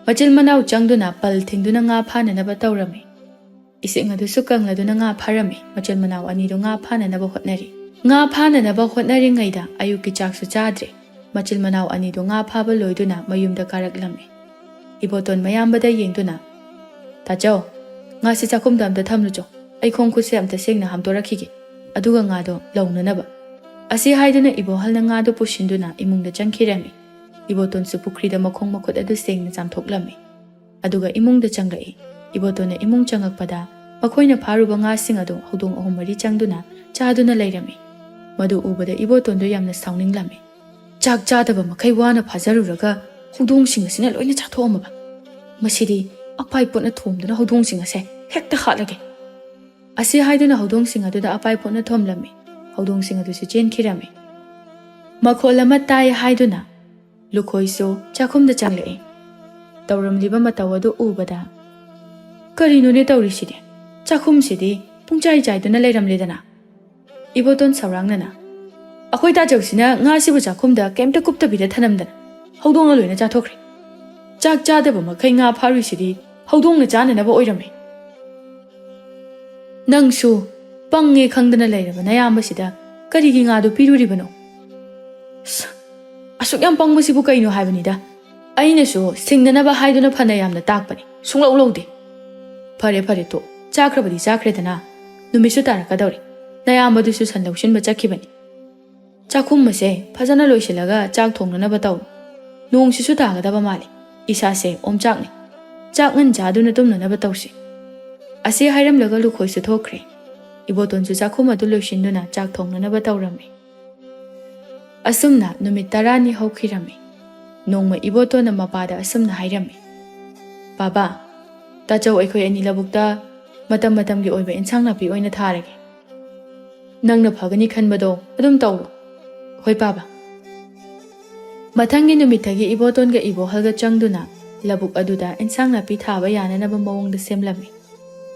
ꯃꯆꯤꯟ ꯃꯅꯥꯎ ꯆꯪꯗꯨꯅ ꯄꯜ ꯊꯤꯡꯗꯨꯅ ꯉꯥ ꯐꯥꯅꯅꯕ ꯇꯧꯔꯝꯃꯤ꯫ ꯏꯁꯤꯡ ꯑꯗꯨꯁꯨ ꯀꯪꯂꯗꯨꯅ ꯉꯥ ꯐꯥꯔꯝꯃꯤ꯫ ꯃꯆꯤꯟ ꯃꯅꯥꯎ ꯑꯅꯤꯗꯨ ꯉꯥ ꯐꯥꯅꯅꯕ ꯍꯣꯠꯅꯔꯤ꯫ ꯉꯥ ꯐꯥꯅꯅꯕ ꯍꯣꯠꯅꯔꯤꯉꯩꯗ ꯑꯌꯨꯛꯀꯤ ꯆꯥꯛꯁꯨ ꯆꯥꯗ꯭ꯔꯦ꯫ ꯃꯆꯤꯟ ꯃꯅꯥꯎ ꯑꯅꯤꯗꯨ ꯉꯥ ꯐꯥꯕ ꯂꯣꯏꯗꯨꯅ ꯃꯌꯨꯝꯗ ꯀꯥꯔꯛꯂꯝꯃꯤ꯫ ꯏꯕꯣꯇꯣꯟ ꯃꯌꯥꯝꯕꯗ ꯌꯦꯡꯗꯨꯅ, "ꯇꯥꯆꯧ, ꯉꯥꯁꯤ ꯆꯥꯛꯈꯨꯝꯗ ꯑꯝꯇ ꯊꯝꯂꯨꯆꯣ꯫ ꯑꯩ ꯈꯣꯡ ꯈꯨꯠꯁꯦ ꯑꯝꯇ ꯁꯦꯡꯅ ꯍꯥꯝꯗꯣꯔꯛꯈꯤꯒꯦ꯫ ꯑꯗꯨꯒ ꯉꯥꯗꯣ ꯂꯧꯅꯅꯕ꯫" ꯑꯁꯤ ꯍꯥꯏꯗꯨꯅ ꯏꯕꯣꯍꯜꯅ ꯉꯥꯗꯨ ꯄꯨꯁꯤꯟꯗꯨꯅ ꯏꯃꯨꯡꯗ ꯆꯪꯈꯤꯔꯝꯃꯤ꯫ ꯏꯕꯣꯇꯣꯟꯁꯨ ꯄꯨꯈ꯭ꯔꯤꯗ ꯃꯈꯣꯡ ꯃꯈꯨꯠ ꯑꯗꯨ ꯁꯦꯡꯅ ꯆꯥꯝꯊꯣꯛꯂꯝꯃꯤ꯫ ꯑꯗꯨꯒ ꯏꯃꯨꯡꯗ ꯆꯪꯂꯛꯏ꯫ ꯏꯕꯣꯇꯣꯟꯅ ꯏꯃꯨꯡ ꯆꯪꯉꯛꯄꯗ ꯃꯈꯣꯏꯅ ꯐꯥꯔꯨꯕ ꯉꯥꯁꯤꯡ ꯑꯗꯨ ꯍꯧꯗꯣꯡ ꯑꯍꯨꯝ ꯃꯔꯤ ꯆꯪꯗꯨꯅ ꯆꯥꯗꯨꯅ ꯂꯩꯔꯝꯃꯤ꯫ ꯃꯗꯨ ꯎꯕꯗ ꯏꯕꯣꯇꯣꯟꯗꯨ ꯌꯥꯝꯅ ꯁꯥꯎꯅꯤꯡꯂꯝꯃꯤ꯫ "ꯆꯥꯛ ꯆꯥꯗꯕ ꯃꯈꯩ ꯋꯥꯅ ꯐꯥꯖꯔꯨꯔꯒ ꯍꯧꯗꯣꯡꯁꯤꯡ ꯑꯁꯤꯅ ꯂꯣꯏꯅ ꯆꯥꯊꯣꯛꯑꯝꯃꯕ? ꯃꯁꯤꯗꯤ ꯑꯄꯥꯏ ꯄꯣꯠꯅ ꯊꯣꯝꯗꯨꯅ ꯍꯧꯗꯣꯡꯁꯤꯡ ꯑꯁꯦ ꯍꯦꯛꯇ ꯍꯥꯠꯂꯒꯦ꯫" ꯑꯁꯤ ꯍꯥꯏꯗꯨꯅ ꯍꯧꯗꯣꯡꯁꯤꯡ ꯑꯗꯨꯗ ꯑꯄꯥꯏ ꯄꯣꯠꯅ ꯊꯣꯝꯂꯝꯃꯤ꯫ ꯍꯧꯗꯣꯡꯁꯤꯡ ꯑꯗꯨꯁꯨ ꯆꯦꯟꯈꯤꯔꯝꯃꯤ꯫ ꯃꯈꯣꯜ ꯑꯃ ꯇꯥꯏ ꯍꯥꯏꯗꯨꯅ ꯂꯨꯈꯣꯏꯁꯨ ꯆꯥꯛꯈꯨꯝꯗ ꯆꯪꯂꯛꯏ꯫ ꯇꯧꯔꯝꯂꯤꯕ ꯃꯇꯧ ꯑꯗꯨ ꯎꯕꯗ, "ꯀꯔꯤꯅꯣꯅꯦ ꯇꯧꯔꯤꯁꯤꯗꯤ? ꯆꯥꯛꯈꯨꯝꯁꯤꯗꯤ ꯄꯨꯡꯆꯥꯏ ꯆꯥꯏꯗꯨꯅ ꯂꯩꯔꯝꯂꯦꯗꯅ?" ꯏꯕꯣꯇꯣꯟ ꯁꯧꯔꯥꯡꯅꯅ, "ꯑꯩꯈꯣꯏ ꯇꯥꯆꯧꯁꯤꯅ ꯉꯥꯁꯤꯕꯨ ꯆꯥꯛꯈꯨꯝꯗ ꯀꯩꯝꯇ ꯀꯨꯞꯇꯕꯤꯗ ꯊꯅꯝꯗꯅ ꯍꯧꯗꯣꯡꯅ ꯂꯣꯏꯅ ꯆꯥꯊꯣꯛꯈ꯭ꯔꯦ꯫" ꯆꯥꯛ ꯆꯥꯗꯕ ꯃꯈꯩ ꯉꯥ ꯐꯥꯔꯨꯏꯁꯤꯗꯤ ꯍꯧꯗꯣꯡꯅ ꯆꯥꯅꯅꯕ ꯑꯣꯏꯔꯝꯃꯦ꯫ ꯅꯪꯁꯨ ꯄꯪꯉꯦ ꯈꯪꯗꯅ ꯂꯩꯔꯕ ꯅꯌꯥꯝꯕꯁꯤꯗ ꯀꯔꯤꯒꯤ ꯉꯥꯗꯨ ꯄꯤꯔꯨꯔꯤꯕꯅꯣ? ꯑꯁ, ꯑꯁꯨꯛ ꯌꯥꯝ ꯄꯪꯕꯁꯤꯕꯨ ꯀꯩꯅꯣ ꯍꯥꯏꯕꯅꯤꯗ꯫ ꯑꯩꯅꯁꯨ ꯁꯤꯡꯅꯅꯕ ꯍꯥꯏꯗꯨꯅ ꯐꯅ ꯌꯥꯝꯅ ꯇꯥꯛꯄꯅꯤ, ꯁꯨꯡꯂꯧ ꯂꯧꯗꯦ꯫ ꯐꯔꯦ ꯐꯔꯦ, ꯇꯣ, ꯆꯥꯈ꯭ꯔꯕꯗꯤ ꯆꯥꯈ꯭ꯔꯦꯗꯅ, ꯅꯨꯃꯤꯠꯁꯨ ꯇꯥꯔꯛꯀꯗꯧꯔꯦ꯫ ꯅꯌꯥꯝꯕꯗꯨꯁꯨ ꯁꯟ ꯂꯧꯁꯤꯟꯕ ꯆꯠꯈꯤꯕꯅꯤ꯫ ꯆꯥꯛꯈꯨꯝ ꯑꯁꯦ ꯐꯖꯅ ꯂꯣꯏꯁꯤꯜꯂꯒ ꯆꯥꯛ ꯊꯣꯡꯅꯅꯕ ꯇꯧꯔꯣ꯫ ꯅꯣꯡꯁꯤꯁꯨ ꯇꯥꯒꯗꯕ ꯃꯥꯜꯂꯤ꯫ ꯏꯁꯥꯁꯦ ꯑꯣꯝꯆꯥꯛꯅꯩ꯫ ꯆꯥꯛ ꯉꯟ ꯆꯥꯗꯨꯅ ꯇꯨꯝꯅꯅꯕ ꯇꯧꯁꯤ꯫ ꯑꯁꯤ ꯍꯥꯏꯔꯝꯂꯒ ꯂꯨꯈꯣꯏꯁꯨ ꯊꯣꯛꯈ꯭ꯔꯦ꯫ ꯏꯕꯣꯇꯣꯟꯁꯨ ꯆꯥꯛꯈꯨꯝ ꯑꯗꯨ ꯂꯣꯏꯁꯤꯟꯗꯨꯅ ꯆꯥꯛ ꯊꯣꯡꯅꯅꯕ ꯇꯧꯔꯝꯃꯤ꯫ ꯑꯁꯨꯝꯅ ꯅꯨꯃꯤꯠ ꯇꯔꯥꯅꯤ ꯍꯧꯈꯤꯔꯝꯃꯤ꯫ ꯅꯣꯡꯃ ꯏꯕꯣꯇꯣꯟꯅ ꯃꯄꯥꯗ ꯑꯁꯨꯝꯅ ꯍꯥꯏꯔꯝꯃꯤ, "ꯕꯥꯕꯥ, ꯇꯥꯆꯧ ꯑꯩꯈꯣꯏ ꯑꯅꯤ ꯂꯧꯕꯨꯛꯇ ꯃꯇꯝ ꯃꯇꯝꯒꯤ ꯑꯣꯏꯕ ꯏꯟꯁꯥꯡ ꯅꯥꯄꯤ ꯑꯣꯏꯅ ꯊꯥꯔꯒꯦ꯫ ꯅꯪꯅ ꯐꯒꯅꯤ ꯈꯟꯕꯗꯣ ꯑꯗꯨꯝ ꯇꯧꯔꯣ꯫" "ꯍꯣꯏ ꯕꯥꯕꯥ꯫" ꯃꯊꯪꯒꯤ ꯅꯨꯃꯤꯠꯇꯒꯤ ꯏꯕꯣꯇꯣꯟꯒ ꯏꯕꯣꯍꯜꯒ ꯆꯪꯗꯨꯅ ꯂꯧꯕꯨꯛ ꯑꯗꯨꯗ ꯏꯟꯁꯥꯡ ꯅꯥꯄꯤ ꯊꯥꯕ ꯌꯥꯅꯅꯕ ꯃꯑꯣꯡꯗ ꯁꯦꯝꯂꯝꯃꯤ꯫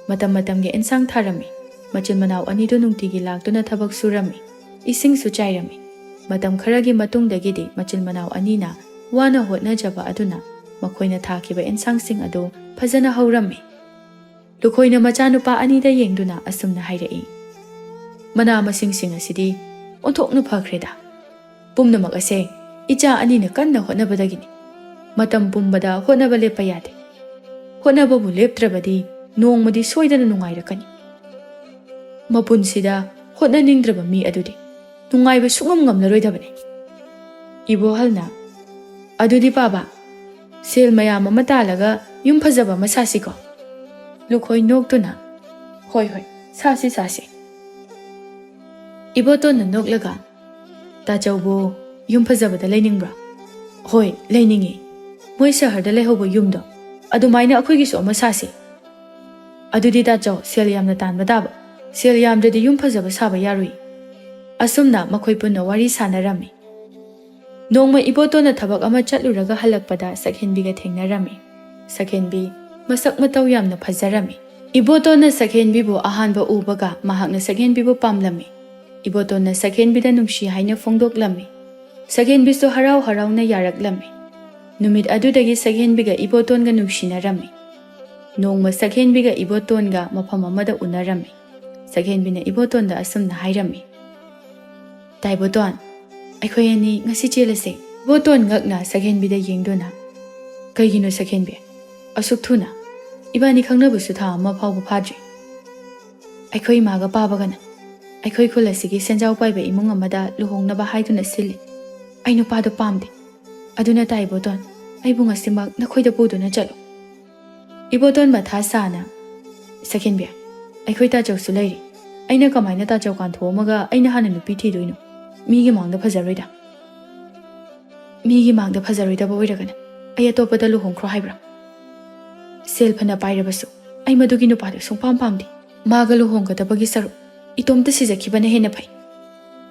ꯃꯇꯝ ꯃꯇꯝꯒꯤ ꯏꯟꯁꯥꯡ ꯊꯥꯔꯝꯃꯤ꯫ ꯃꯆꯤꯟ ꯃꯅꯥꯎ ꯑꯅꯤꯗꯨ ꯅꯨꯡꯇꯤꯒꯤ ꯂꯥꯛꯇꯨꯅ ꯊꯕꯛ ꯁꯨꯔꯝꯃꯤ꯫ ꯏꯁꯤꯡꯁꯨ ꯆꯥꯏꯔꯝꯃꯤ꯫ ꯃꯇꯝ ꯈꯔꯒꯤ ꯃꯇꯨꯡꯗꯒꯤꯗꯤ ꯃꯆꯤꯟ ꯃꯅꯥꯎ ꯑꯅꯤꯅ ꯋꯥꯅ ꯍꯣꯠꯅꯖꯕ ꯑꯗꯨꯅ ꯃꯈꯣꯏꯅ ꯊꯥꯈꯤꯕ ꯏꯟꯁꯥꯡꯁꯤꯡ ꯑꯗꯨ ꯐꯖꯅ ꯍꯧꯔꯝꯃꯤ꯫ ꯂꯨꯈꯣꯏꯅ ꯃꯆꯥꯅꯨꯄꯥ ꯑꯅꯤꯗ ꯌꯦꯡꯗꯨꯅ ꯑꯁꯨꯝꯅ ꯍꯥꯏꯔꯛꯏ, "ꯃꯅꯥ ꯃꯁꯤꯡꯁꯤꯡ ꯑꯁꯤꯗꯤ ꯑꯣꯟꯊꯣꯛꯅ ꯐꯈ꯭ꯔꯦꯗ꯫ ꯄꯨꯝꯅꯃꯛ ꯑꯁꯦ ꯏꯆꯥ ꯑꯅꯤꯅ ꯀꯟꯅ ꯍꯣꯠꯅꯕꯗꯒꯤꯅꯤ꯫ ꯃꯇꯝ ꯄꯨꯝꯕꯗ ꯍꯣꯠꯅꯕ ꯂꯦꯞꯄ ꯌꯥꯗꯦ꯫ ꯍꯣꯠꯅꯕꯕꯨ ꯂꯦꯞꯇ꯭ꯔꯕꯗꯤ ꯅꯣꯡꯃꯗꯤ ꯁꯣꯏꯗꯅ ꯅꯨꯡꯉꯥꯏꯔꯛꯀꯅꯤ꯫ ꯃꯄꯨꯟꯁꯤꯗ ꯍꯣꯠꯅꯅꯤꯡꯗ꯭ꯔꯕ ꯃꯤ ꯑꯗꯨꯗꯤ ꯅꯨꯡꯉꯥꯏꯕ ꯁꯨꯡꯉꯝ ꯉꯝꯂꯔꯣꯏꯗꯕꯅꯤ꯫" ꯏꯕꯣꯍꯜꯅ, "ꯑꯗꯨꯗꯤ ꯄꯥꯕ, ꯁꯦꯜ ꯃꯌꯥꯝ ꯑꯃ ꯇꯥꯜꯂꯒ ꯌꯨꯝ ꯐꯖꯕ ꯑꯃ ꯁꯥꯁꯤꯀꯣ?" ꯂꯨꯈꯣꯏ ꯅꯣꯛꯇꯨꯅ, "ꯍꯣꯏ, ꯍꯣꯏ, ꯁꯥꯁꯤ, ꯁꯥꯁꯤ꯫" ꯏꯕꯣꯇꯣꯟꯅ ꯅꯣꯛꯂꯒ, "ꯇꯥꯆꯧꯕꯨ ꯌꯨꯝ ꯐꯖꯕꯗ ꯂꯩꯅꯤꯡꯕ꯭ꯔꯣ?" "ꯍꯣꯏ, ꯂꯩꯅꯤꯡꯉꯤ꯫ ꯃꯣꯏ ꯁꯍꯔꯗ ꯂꯩꯍꯧꯕ ꯌꯨꯝꯗꯣ, ꯑꯗꯨꯃꯥꯏꯅ ꯑꯩꯈꯣꯏꯒꯤꯁꯨ ꯑꯃ ꯁꯥꯁꯤ꯫" "ꯑꯗꯨꯗꯤ ꯇꯥꯆꯧ, ꯁꯦꯜ ꯌꯥꯝꯅ ꯇꯥꯟꯕ ꯇꯥꯕ꯫ ꯁꯦꯜ ꯌꯥꯝꯗ꯭ꯔꯗꯤ ꯌꯨꯝ ꯐꯖꯕ ꯁꯥꯕ ꯌꯥꯔꯨꯏ꯫" ꯑꯁꯨꯝꯅ ꯃꯈꯣꯏ ꯄꯨꯟꯅ ꯋꯥꯔꯤ ꯁꯥꯟꯅꯔꯝꯃꯤ꯫ ꯅꯣꯡꯃ ꯏꯕꯣꯇꯣꯟꯅ ꯊꯕꯛ ꯑꯃ ꯆꯠꯂꯨꯔꯒ ꯍꯜꯂꯛꯄꯗ ꯁꯛꯍꯦꯟꯕꯤꯒ ꯊꯦꯡꯅꯔꯝꯃꯤ꯫ ꯁꯛꯍꯦꯟꯕꯤ ꯃꯁꯛ ꯃꯇꯧ ꯌꯥꯝꯅ ꯐꯖꯔꯝꯃꯤ꯫ ꯏꯕꯣꯇꯣꯟꯅ ꯁꯛꯍꯦꯟꯕꯤꯕꯨ ꯑꯍꯥꯟꯕ ꯎꯕꯒ ꯃꯍꯥꯛꯅ ꯁꯛꯍꯦꯟꯕꯤꯕꯨ ꯄꯥꯝꯂꯝꯃꯤ꯫ ꯏꯕꯣꯇꯣꯟꯅ ꯁꯛꯍꯦꯟꯕꯤꯗ ꯅꯨꯡꯁꯤ ꯍꯥꯏꯅ ꯐꯣꯡꯗꯣꯛꯂꯝꯃꯤ꯫ ꯁꯛꯍꯦꯟꯕꯤꯁꯨ ꯍꯔꯥꯎ ꯍꯔꯥꯎꯅ ꯌꯥꯔꯛꯂꯝꯃꯤ꯫ ꯅꯨꯃꯤꯠ ꯑꯗꯨꯗꯒꯤ ꯁꯛꯍꯦꯟꯕꯤꯒ ꯏꯕꯣꯇꯣꯟꯒ ꯅꯨꯡꯁꯤꯅꯔꯝꯃꯤ꯫ ꯅꯣꯡꯃ ꯁꯛꯍꯦꯟꯕꯤꯒ ꯏꯕꯣꯇꯣꯟꯒ ꯃꯐꯝ ꯑꯃꯗ ꯎꯅꯔꯝꯃꯤ꯫ ꯁꯛꯍꯦꯟꯕꯤꯅ ꯏꯕꯣꯇꯣꯟꯗ ꯑꯁꯨꯝꯅ ꯍꯥꯏꯔꯝꯃꯤ, "ꯇꯥꯏꯕꯣꯇꯣꯟ, ꯑꯩꯈꯣꯏ ꯑꯅꯤ ꯉꯁꯤ ꯆꯦꯜꯂꯁꯦ?" ꯏꯕꯣꯇꯣꯟ ꯉꯛꯅ ꯁꯛꯍꯦꯟꯕꯤꯗ ꯌꯦꯡꯗꯨꯅ, "ꯀꯩꯒꯤꯅꯣ ꯁꯛꯍꯦꯟꯕꯤ? ꯑꯁꯨꯛ ꯊꯨꯅ? ꯏꯕꯥꯅꯤ ꯈꯪꯅꯕꯁꯨ ꯊꯥ ꯑꯃ ꯐꯥꯎꯕ ꯐꯥꯗ꯭ꯔꯤ꯫ ꯑꯩꯈꯣꯏ ꯏꯃꯥꯒ ꯄꯥꯕꯒꯅ ꯑꯩꯈꯣꯏ ꯈꯨꯜ ꯑꯁꯤꯒꯤ ꯁꯦꯟꯖꯥꯎ ꯄꯥꯏꯕ ꯏꯃꯨꯡ ꯑꯃꯗ ꯂꯨꯍꯣꯡꯅꯕ ꯍꯥꯏꯗꯨꯅ ꯁꯤꯜꯂꯤ꯫ ꯑꯩ ꯅꯨꯄꯥꯗꯣ ꯄꯥꯝꯗꯦ꯫ ꯑꯗꯨꯅ ꯇꯥꯏꯕꯣꯇꯣꯟ, ꯑꯩꯕꯨ ꯉꯁꯤꯃꯛ ꯅꯈꯣꯏꯗ ꯄꯨꯗꯨꯅ ꯆꯠꯂꯨ꯫" ꯏꯕꯣꯇꯣꯟ ꯃꯊꯥ ꯁꯥꯅ, "ꯁꯛꯍꯦꯟꯕꯤ, ꯑꯩꯈꯣꯏ ꯇꯥꯆꯧꯁꯨ ꯂꯩꯔꯤ꯫ ꯑꯩꯅ ꯀꯃꯥꯏꯅ ꯇꯥꯆꯧ ꯀꯥꯟꯊꯣꯛꯑꯝꯃꯒ ꯑꯩꯅ ꯍꯥꯟꯅ ꯅꯨꯄꯤ ꯊꯤꯗꯣꯏꯅꯣ? ꯃꯤꯒꯤ ꯃꯥꯡꯗ ꯐꯖꯔꯣꯏꯗ꯫" "ꯃꯤꯒꯤ ꯃꯥꯡꯗ ꯐꯖꯔꯣꯏꯗꯕ ꯑꯣꯏꯔꯒꯅ ꯑꯩ ꯑꯇꯣꯞꯄꯗ ꯂꯨꯍꯣꯡꯈ꯭ꯔꯣ ꯍꯥꯏꯕ꯭ꯔꯥ? ꯁꯦꯜ ꯐꯅ ꯄꯥꯏꯔꯕꯁꯨ ꯑꯩ ꯃꯗꯨꯒꯤ ꯅꯨꯄꯥꯗꯨ ꯁꯨꯡꯄꯥꯝ ꯄꯥꯝꯗꯦ꯫ ꯃꯥꯒ ꯂꯨꯍꯣꯡꯒꯗꯕꯒꯤ ꯁꯔꯨꯛ ꯏꯇꯣꯝꯇ ꯁꯤꯖꯈꯤꯕꯅ ꯍꯦꯟꯅ ꯐꯩ꯫"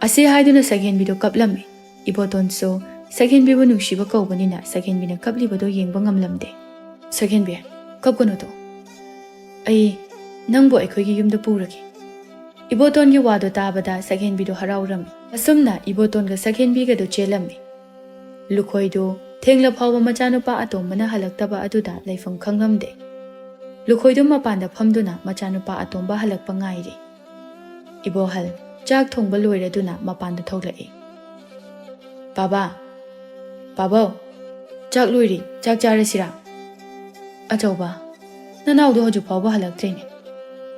ꯑꯁꯤ ꯍꯥꯏꯗꯨꯅ ꯁꯛꯍꯦꯟꯕꯤꯗꯨ ꯀꯞꯂꯝꯃꯤ꯫ ꯏꯕꯣꯇꯣꯟꯁꯨ ꯁꯛꯍꯦꯟꯕꯤꯕꯨ ꯅꯨꯡꯁꯤꯕ ꯀꯧꯕꯅꯤꯅ ꯁꯛꯍꯦꯟꯕꯤꯅ ꯀꯞꯂꯤꯕꯗꯨ ꯌꯦꯡꯕ ꯉꯝꯂꯝꯗꯦ꯫ "ꯁꯛꯍꯦꯟꯕꯤ, ꯀꯞꯀꯅꯨꯗꯣ꯫ ꯑꯩ ꯅꯪꯕꯨ ꯑꯩꯈꯣꯏꯒꯤ ꯌꯨꯝꯗ ꯄꯨꯔꯒꯦ꯫" ꯏꯕꯣꯇꯣꯟꯒꯤ ꯋꯥꯗꯨ ꯇꯥꯕꯗ ꯁꯛꯍꯦꯟꯕꯤꯗꯨ ꯍꯔꯥꯎꯔꯝꯃꯤ꯫ ꯑꯁꯨꯝꯅ ꯏꯕꯣꯇꯣꯟꯒ ꯁꯛꯍꯦꯟꯕꯤꯒꯗꯨ ꯆꯦꯜꯂꯝꯃꯤ꯫ ꯂꯨꯈꯣꯏꯗꯨ ꯊꯦꯡꯂ ꯐꯥꯎꯕ ꯃꯆꯥꯅꯨꯄꯥ ꯑꯇꯣꯝꯕꯅ ꯍꯜꯂꯛꯇꯕ ꯑꯗꯨꯗ ꯂꯩꯐꯝ ꯈꯪꯂꯝꯗꯦ꯫ ꯂꯨꯈꯣꯏꯗꯨ ꯃꯄꯥꯟꯗ ꯐꯝꯗꯨꯅ ꯃꯆꯥꯅꯨꯄꯥ ꯑꯇꯣꯝꯕ ꯍꯜꯂꯛꯄ ꯉꯥꯏꯔꯤ꯫ ꯏꯕꯣꯍꯜ ꯆꯥꯛ ꯊꯣꯡꯕ ꯂꯣꯏꯔꯗꯨꯅ ꯃꯄꯥꯟꯗ ꯊꯣꯛꯂꯛꯏ꯫ "ꯄꯥꯕꯥ, ꯄꯥꯕꯧ, ꯆꯥꯛ ꯂꯣꯏꯔꯦ, ꯆꯥꯛ ꯆꯥꯔꯁꯤꯔꯥ?" "ꯑꯆꯧꯕ, ꯅꯅꯥꯎꯗꯣ ꯍꯧꯖꯤꯛ ꯐꯥꯎꯕ ꯍꯜꯂꯛꯇ꯭ꯔꯤꯅꯦ꯫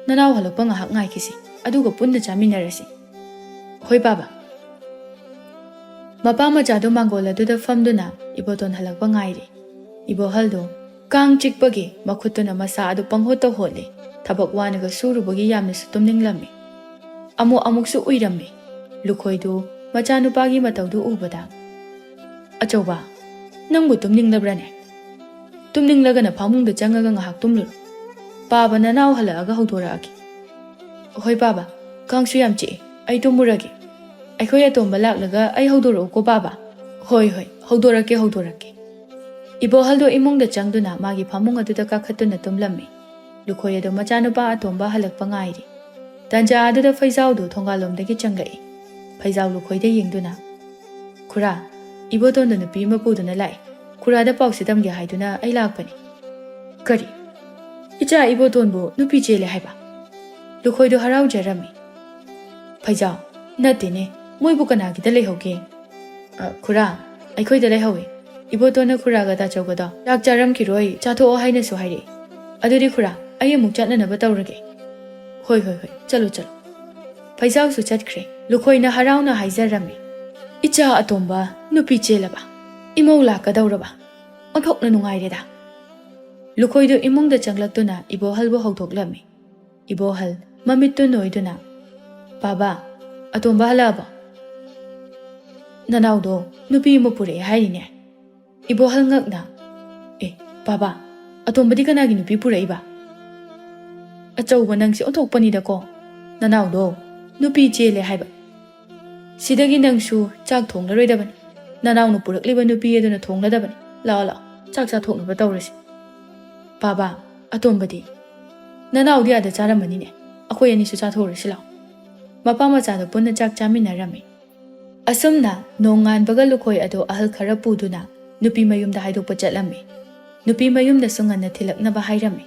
ꯅꯅꯥꯎ ꯍꯜꯂꯛꯄ ꯉꯥꯏꯍꯥꯛ ꯉꯥꯏꯈꯤꯁꯤ, ꯑꯗꯨꯒ ꯄꯨꯟꯅ ꯆꯥꯃꯤꯟꯅꯔꯁꯤ꯫" "ꯍꯣꯏ ꯄꯥꯕꯥ꯫" ꯃꯄꯥ ꯃꯆꯥꯗꯨ ꯃꯥꯡꯒꯣꯜ ꯑꯗꯨꯗ ꯐꯝꯗꯨꯅ ꯏꯕꯣꯇꯣꯟ ꯍꯜꯂꯛꯄ ꯉꯥꯏꯔꯤ꯫ ꯏꯕꯣꯍꯜꯗꯨ ꯀꯥꯡ ꯆꯤꯛꯄꯒꯤ ꯃꯈꯨꯠꯇꯨꯅ ꯃꯁꯥ ꯑꯗꯨ ꯄꯪꯍꯣꯠꯇ ꯍꯣꯠꯂꯤ꯫ ꯊꯕꯛ ꯋꯥꯅꯒ ꯁꯨꯔꯨꯕꯒꯤ ꯌꯥꯝꯅꯁꯨ ꯇꯨꯝꯅꯤꯡꯂꯝꯃꯤ꯫ ꯑꯃꯨꯛ ꯑꯃꯨꯛꯁꯨ ꯎꯏꯔꯝꯃꯤ꯫ ꯂꯨꯈꯣꯏꯗꯨ ꯃꯆꯥꯅꯨꯄꯥꯒꯤ ꯃꯇꯧꯗꯨ ꯎꯕꯗ, "ꯑꯆꯧꯕ, ꯅꯪꯕꯨ ꯇꯨꯝꯅꯤꯡꯂꯕ꯭ꯔꯥꯅꯦ? ꯇꯨꯝꯅꯤꯡꯂꯒꯅ ꯐꯃꯨꯡꯗ ꯆꯪꯉꯒ ꯉꯥꯏꯍꯥꯛ ꯇꯨꯝꯂꯨꯔꯣ꯫ ꯄꯥꯕ ꯅꯅꯥꯎ ꯍꯜꯂꯛꯑꯒ ꯍꯧꯗꯣꯔꯛꯑꯒꯦ꯫" "ꯍꯣꯏ ꯄꯥꯕ, ꯀꯥꯡꯁꯨ ꯌꯥꯝ ꯆꯤꯛꯑꯦ, ꯑꯩ ꯇꯨꯝꯃꯨꯔꯒꯦ꯫" "ꯑꯩꯈꯣꯏ ꯑꯇꯣꯝꯕ ꯂꯥꯛꯂꯒ ꯑꯩ ꯍꯧꯗꯣꯔꯛꯎꯀꯣ ꯄꯥꯕ꯫" "ꯍꯣꯏ, ꯍꯣꯏ, ꯍꯧꯗꯣꯔꯛꯀꯦ, ꯍꯧꯗꯣꯔꯛꯀꯦ꯫" ꯏꯕꯣꯍꯜꯗꯣ ꯏꯃꯨꯡꯗ ꯆꯪꯗꯨꯅ ꯃꯥꯒꯤ ꯐꯃꯨꯡ ꯑꯗꯨꯗ ꯀꯥꯈꯠꯇꯨꯅ ꯇꯨꯝꯂꯝꯃꯤ꯫ ꯂꯨꯈꯣꯏ ꯑꯗꯨ ꯃꯆꯥꯅꯨꯄꯥ ꯑꯇꯣꯝꯕ ꯍꯜꯂꯛꯄ ꯉꯥꯏꯔꯤ꯫ ꯇꯟꯖꯥ ꯑꯗꯨꯗ ꯐꯩꯖꯥꯎꯗꯨ ꯊꯣꯡꯒꯥꯜꯂꯣꯝꯗꯒꯤ ꯆꯪꯂꯛꯏ꯫ ꯐꯩꯖꯥꯎ ꯂꯨꯈꯣꯏꯗ ꯌꯦꯡꯗꯨꯅ, "ꯈꯨꯔꯥ, ꯏꯕꯣꯇꯣꯟꯗꯣ ꯅꯨꯄꯤ ꯑꯃ ꯄꯨꯗꯨꯅ ꯂꯥꯛꯏ꯫ ꯈꯨꯔꯥꯗ ꯄꯥꯎꯁꯦ ꯇꯝꯒꯦ ꯍꯥꯏꯗꯨꯅ ꯑꯩ ꯂꯥꯛꯄꯅꯤ꯫ "ꯀꯔꯤ? ꯏꯆꯥ ꯏꯕꯣꯇꯣꯟꯕꯨ ꯅꯨꯄꯤ ꯆꯦꯜꯂꯦ ꯍꯥꯏꯕ?" ꯂꯨꯈꯣꯏꯗꯣ ꯍꯔꯥꯎꯖꯔꯝꯃꯤ꯫ "ꯐꯩꯖꯥꯎ, ꯅꯠꯇꯦꯅꯦ, ꯃꯣꯏꯕꯨ ꯀꯅꯥꯒꯤꯗ ꯂꯩꯍꯧꯒꯦ?" "ꯑ, ꯈꯨꯔꯥ, ꯑꯩꯈꯣꯏꯗ ꯂꯩꯍꯧꯋꯤ꯫ ꯏꯕꯣꯇꯣꯟꯅ ꯈꯨꯔꯥꯒ ꯇꯥꯆꯧꯒꯗꯣ ꯆꯥꯛ ꯆꯥꯔꯝꯈꯤꯔꯣꯏ, ꯆꯥꯊꯣꯛꯑꯣ ꯍꯥꯏꯅꯁꯨ ꯍꯥꯏꯔꯛꯏ꯫ ꯑꯗꯨꯗꯤ ꯈꯨꯔꯥ, ꯑꯩ ꯑꯃꯨꯛ ꯆꯠꯅꯅꯕ ꯇꯧꯔꯒꯦ꯫" "ꯍꯣꯏ, ꯍꯣꯏ, ꯍꯣꯏ, ꯆꯠꯂꯨ, ꯆꯠꯂꯨ꯫" ꯐꯩꯖꯥꯎꯁꯨ ꯆꯠꯈ꯭ꯔꯦ꯫ ꯂꯨꯈꯣꯏꯅ ꯍꯔꯥꯎꯅ ꯍꯥꯏꯖꯔꯝꯃꯤ, "ꯏꯆꯥ ꯑꯇꯣꯝꯕ ꯅꯨꯄꯤ ꯆꯦꯜꯂꯕ, ꯏꯃꯧ ꯂꯥꯛꯀꯗꯧꯔꯕ, ꯑꯣꯟꯊꯣꯛꯅ ꯅꯨꯡꯉꯥꯏꯔꯦꯗ꯫" ꯂꯨꯈꯣꯏꯗꯨ ꯏꯃꯨꯡꯗ ꯆꯪꯂꯛꯇꯨꯅ ꯏꯕꯣꯍꯜꯕꯨ ꯍꯧꯗꯣꯛꯂꯝꯃꯤ꯫ ꯏꯕꯣꯍꯜ ꯃꯃꯤꯠꯇꯨ ꯅꯣꯏꯗꯨꯅ, "ꯄꯥꯕꯥ, ꯑꯇꯣꯝꯕ ꯍꯜꯂꯛꯑꯕꯣ? ꯅꯅꯥꯎꯗꯣ ꯅꯨꯄꯤ ꯑꯃ ꯄꯨꯔꯛꯑꯦ ꯍꯥꯏꯔꯤꯅꯦ꯫" ꯏꯕꯣꯍꯜ ꯉꯛꯅ, "ꯑꯦ, ꯄꯥꯕꯥ, ꯑꯇꯣꯝꯕꯗꯤ ꯀꯅꯥꯒꯤ ꯅꯨꯄꯤ ꯄꯨꯔꯛꯏꯕ?" "ꯑꯆꯧꯕ ꯅꯪꯁꯦ ꯑꯣꯟꯊꯣꯛꯄꯅꯤꯗꯀꯣ꯫ ꯅꯅꯥꯎꯗꯣ ꯅꯨꯄꯤ ꯆꯦꯜꯂꯦ ꯍꯥꯏꯕ꯫ ꯁꯤꯗꯒꯤ ꯅꯪꯁꯨ ꯆꯥꯛ ꯊꯣꯡꯂꯔꯣꯏꯗꯕꯅꯤ꯫ ꯅꯅꯥꯎꯅ ꯄꯨꯔꯛꯂꯤꯕ ꯅꯨꯄꯤ ꯑꯗꯨꯅ ꯊꯣꯡꯂꯗꯕꯅꯤ꯫ ꯂꯥꯛꯑꯣ, ꯂꯥꯛꯑꯣ, ꯆꯥꯛ ꯆꯥꯊꯣꯛꯅꯕ ꯇꯧꯔꯁꯤ꯫" "ꯄꯥꯕꯥ, ꯑꯇꯣꯝꯕꯗꯤ?" "ꯅꯅꯥꯎꯗꯤ ꯑꯥꯗ ꯆꯥꯔꯝꯃꯅꯤꯅꯦ꯫ ꯑꯩꯈꯣꯏ ꯑꯅꯤꯁꯨ ꯆꯥꯊꯣꯛꯎꯔꯁꯤ ꯂꯥꯛꯑꯣ꯫" ꯃꯄꯥ ꯃꯆꯥꯗꯣ ꯄꯨꯟꯅ ꯆꯥꯛ ꯆꯥꯃꯤꯟꯅꯔꯝꯃꯤ꯫ ꯑꯁꯨꯝꯅ ꯅꯣꯡꯉꯥꯟꯕꯒ ꯂꯨꯈꯣꯏ ꯑꯗꯣ ꯑꯍꯜ ꯈꯔ ꯄꯨꯗꯨꯅ ꯅꯨꯄꯤ ꯃꯌꯨꯝꯗ ꯍꯥꯏꯗꯣꯛꯄ ꯆꯠꯂꯝꯃꯤ꯫ ꯅꯨꯄꯤ ꯃꯌꯨꯝꯗꯁꯨ ꯉꯟꯅ ꯊꯤꯜꯂꯛꯅꯕ ꯍꯥꯏꯔꯝꯃꯤ꯫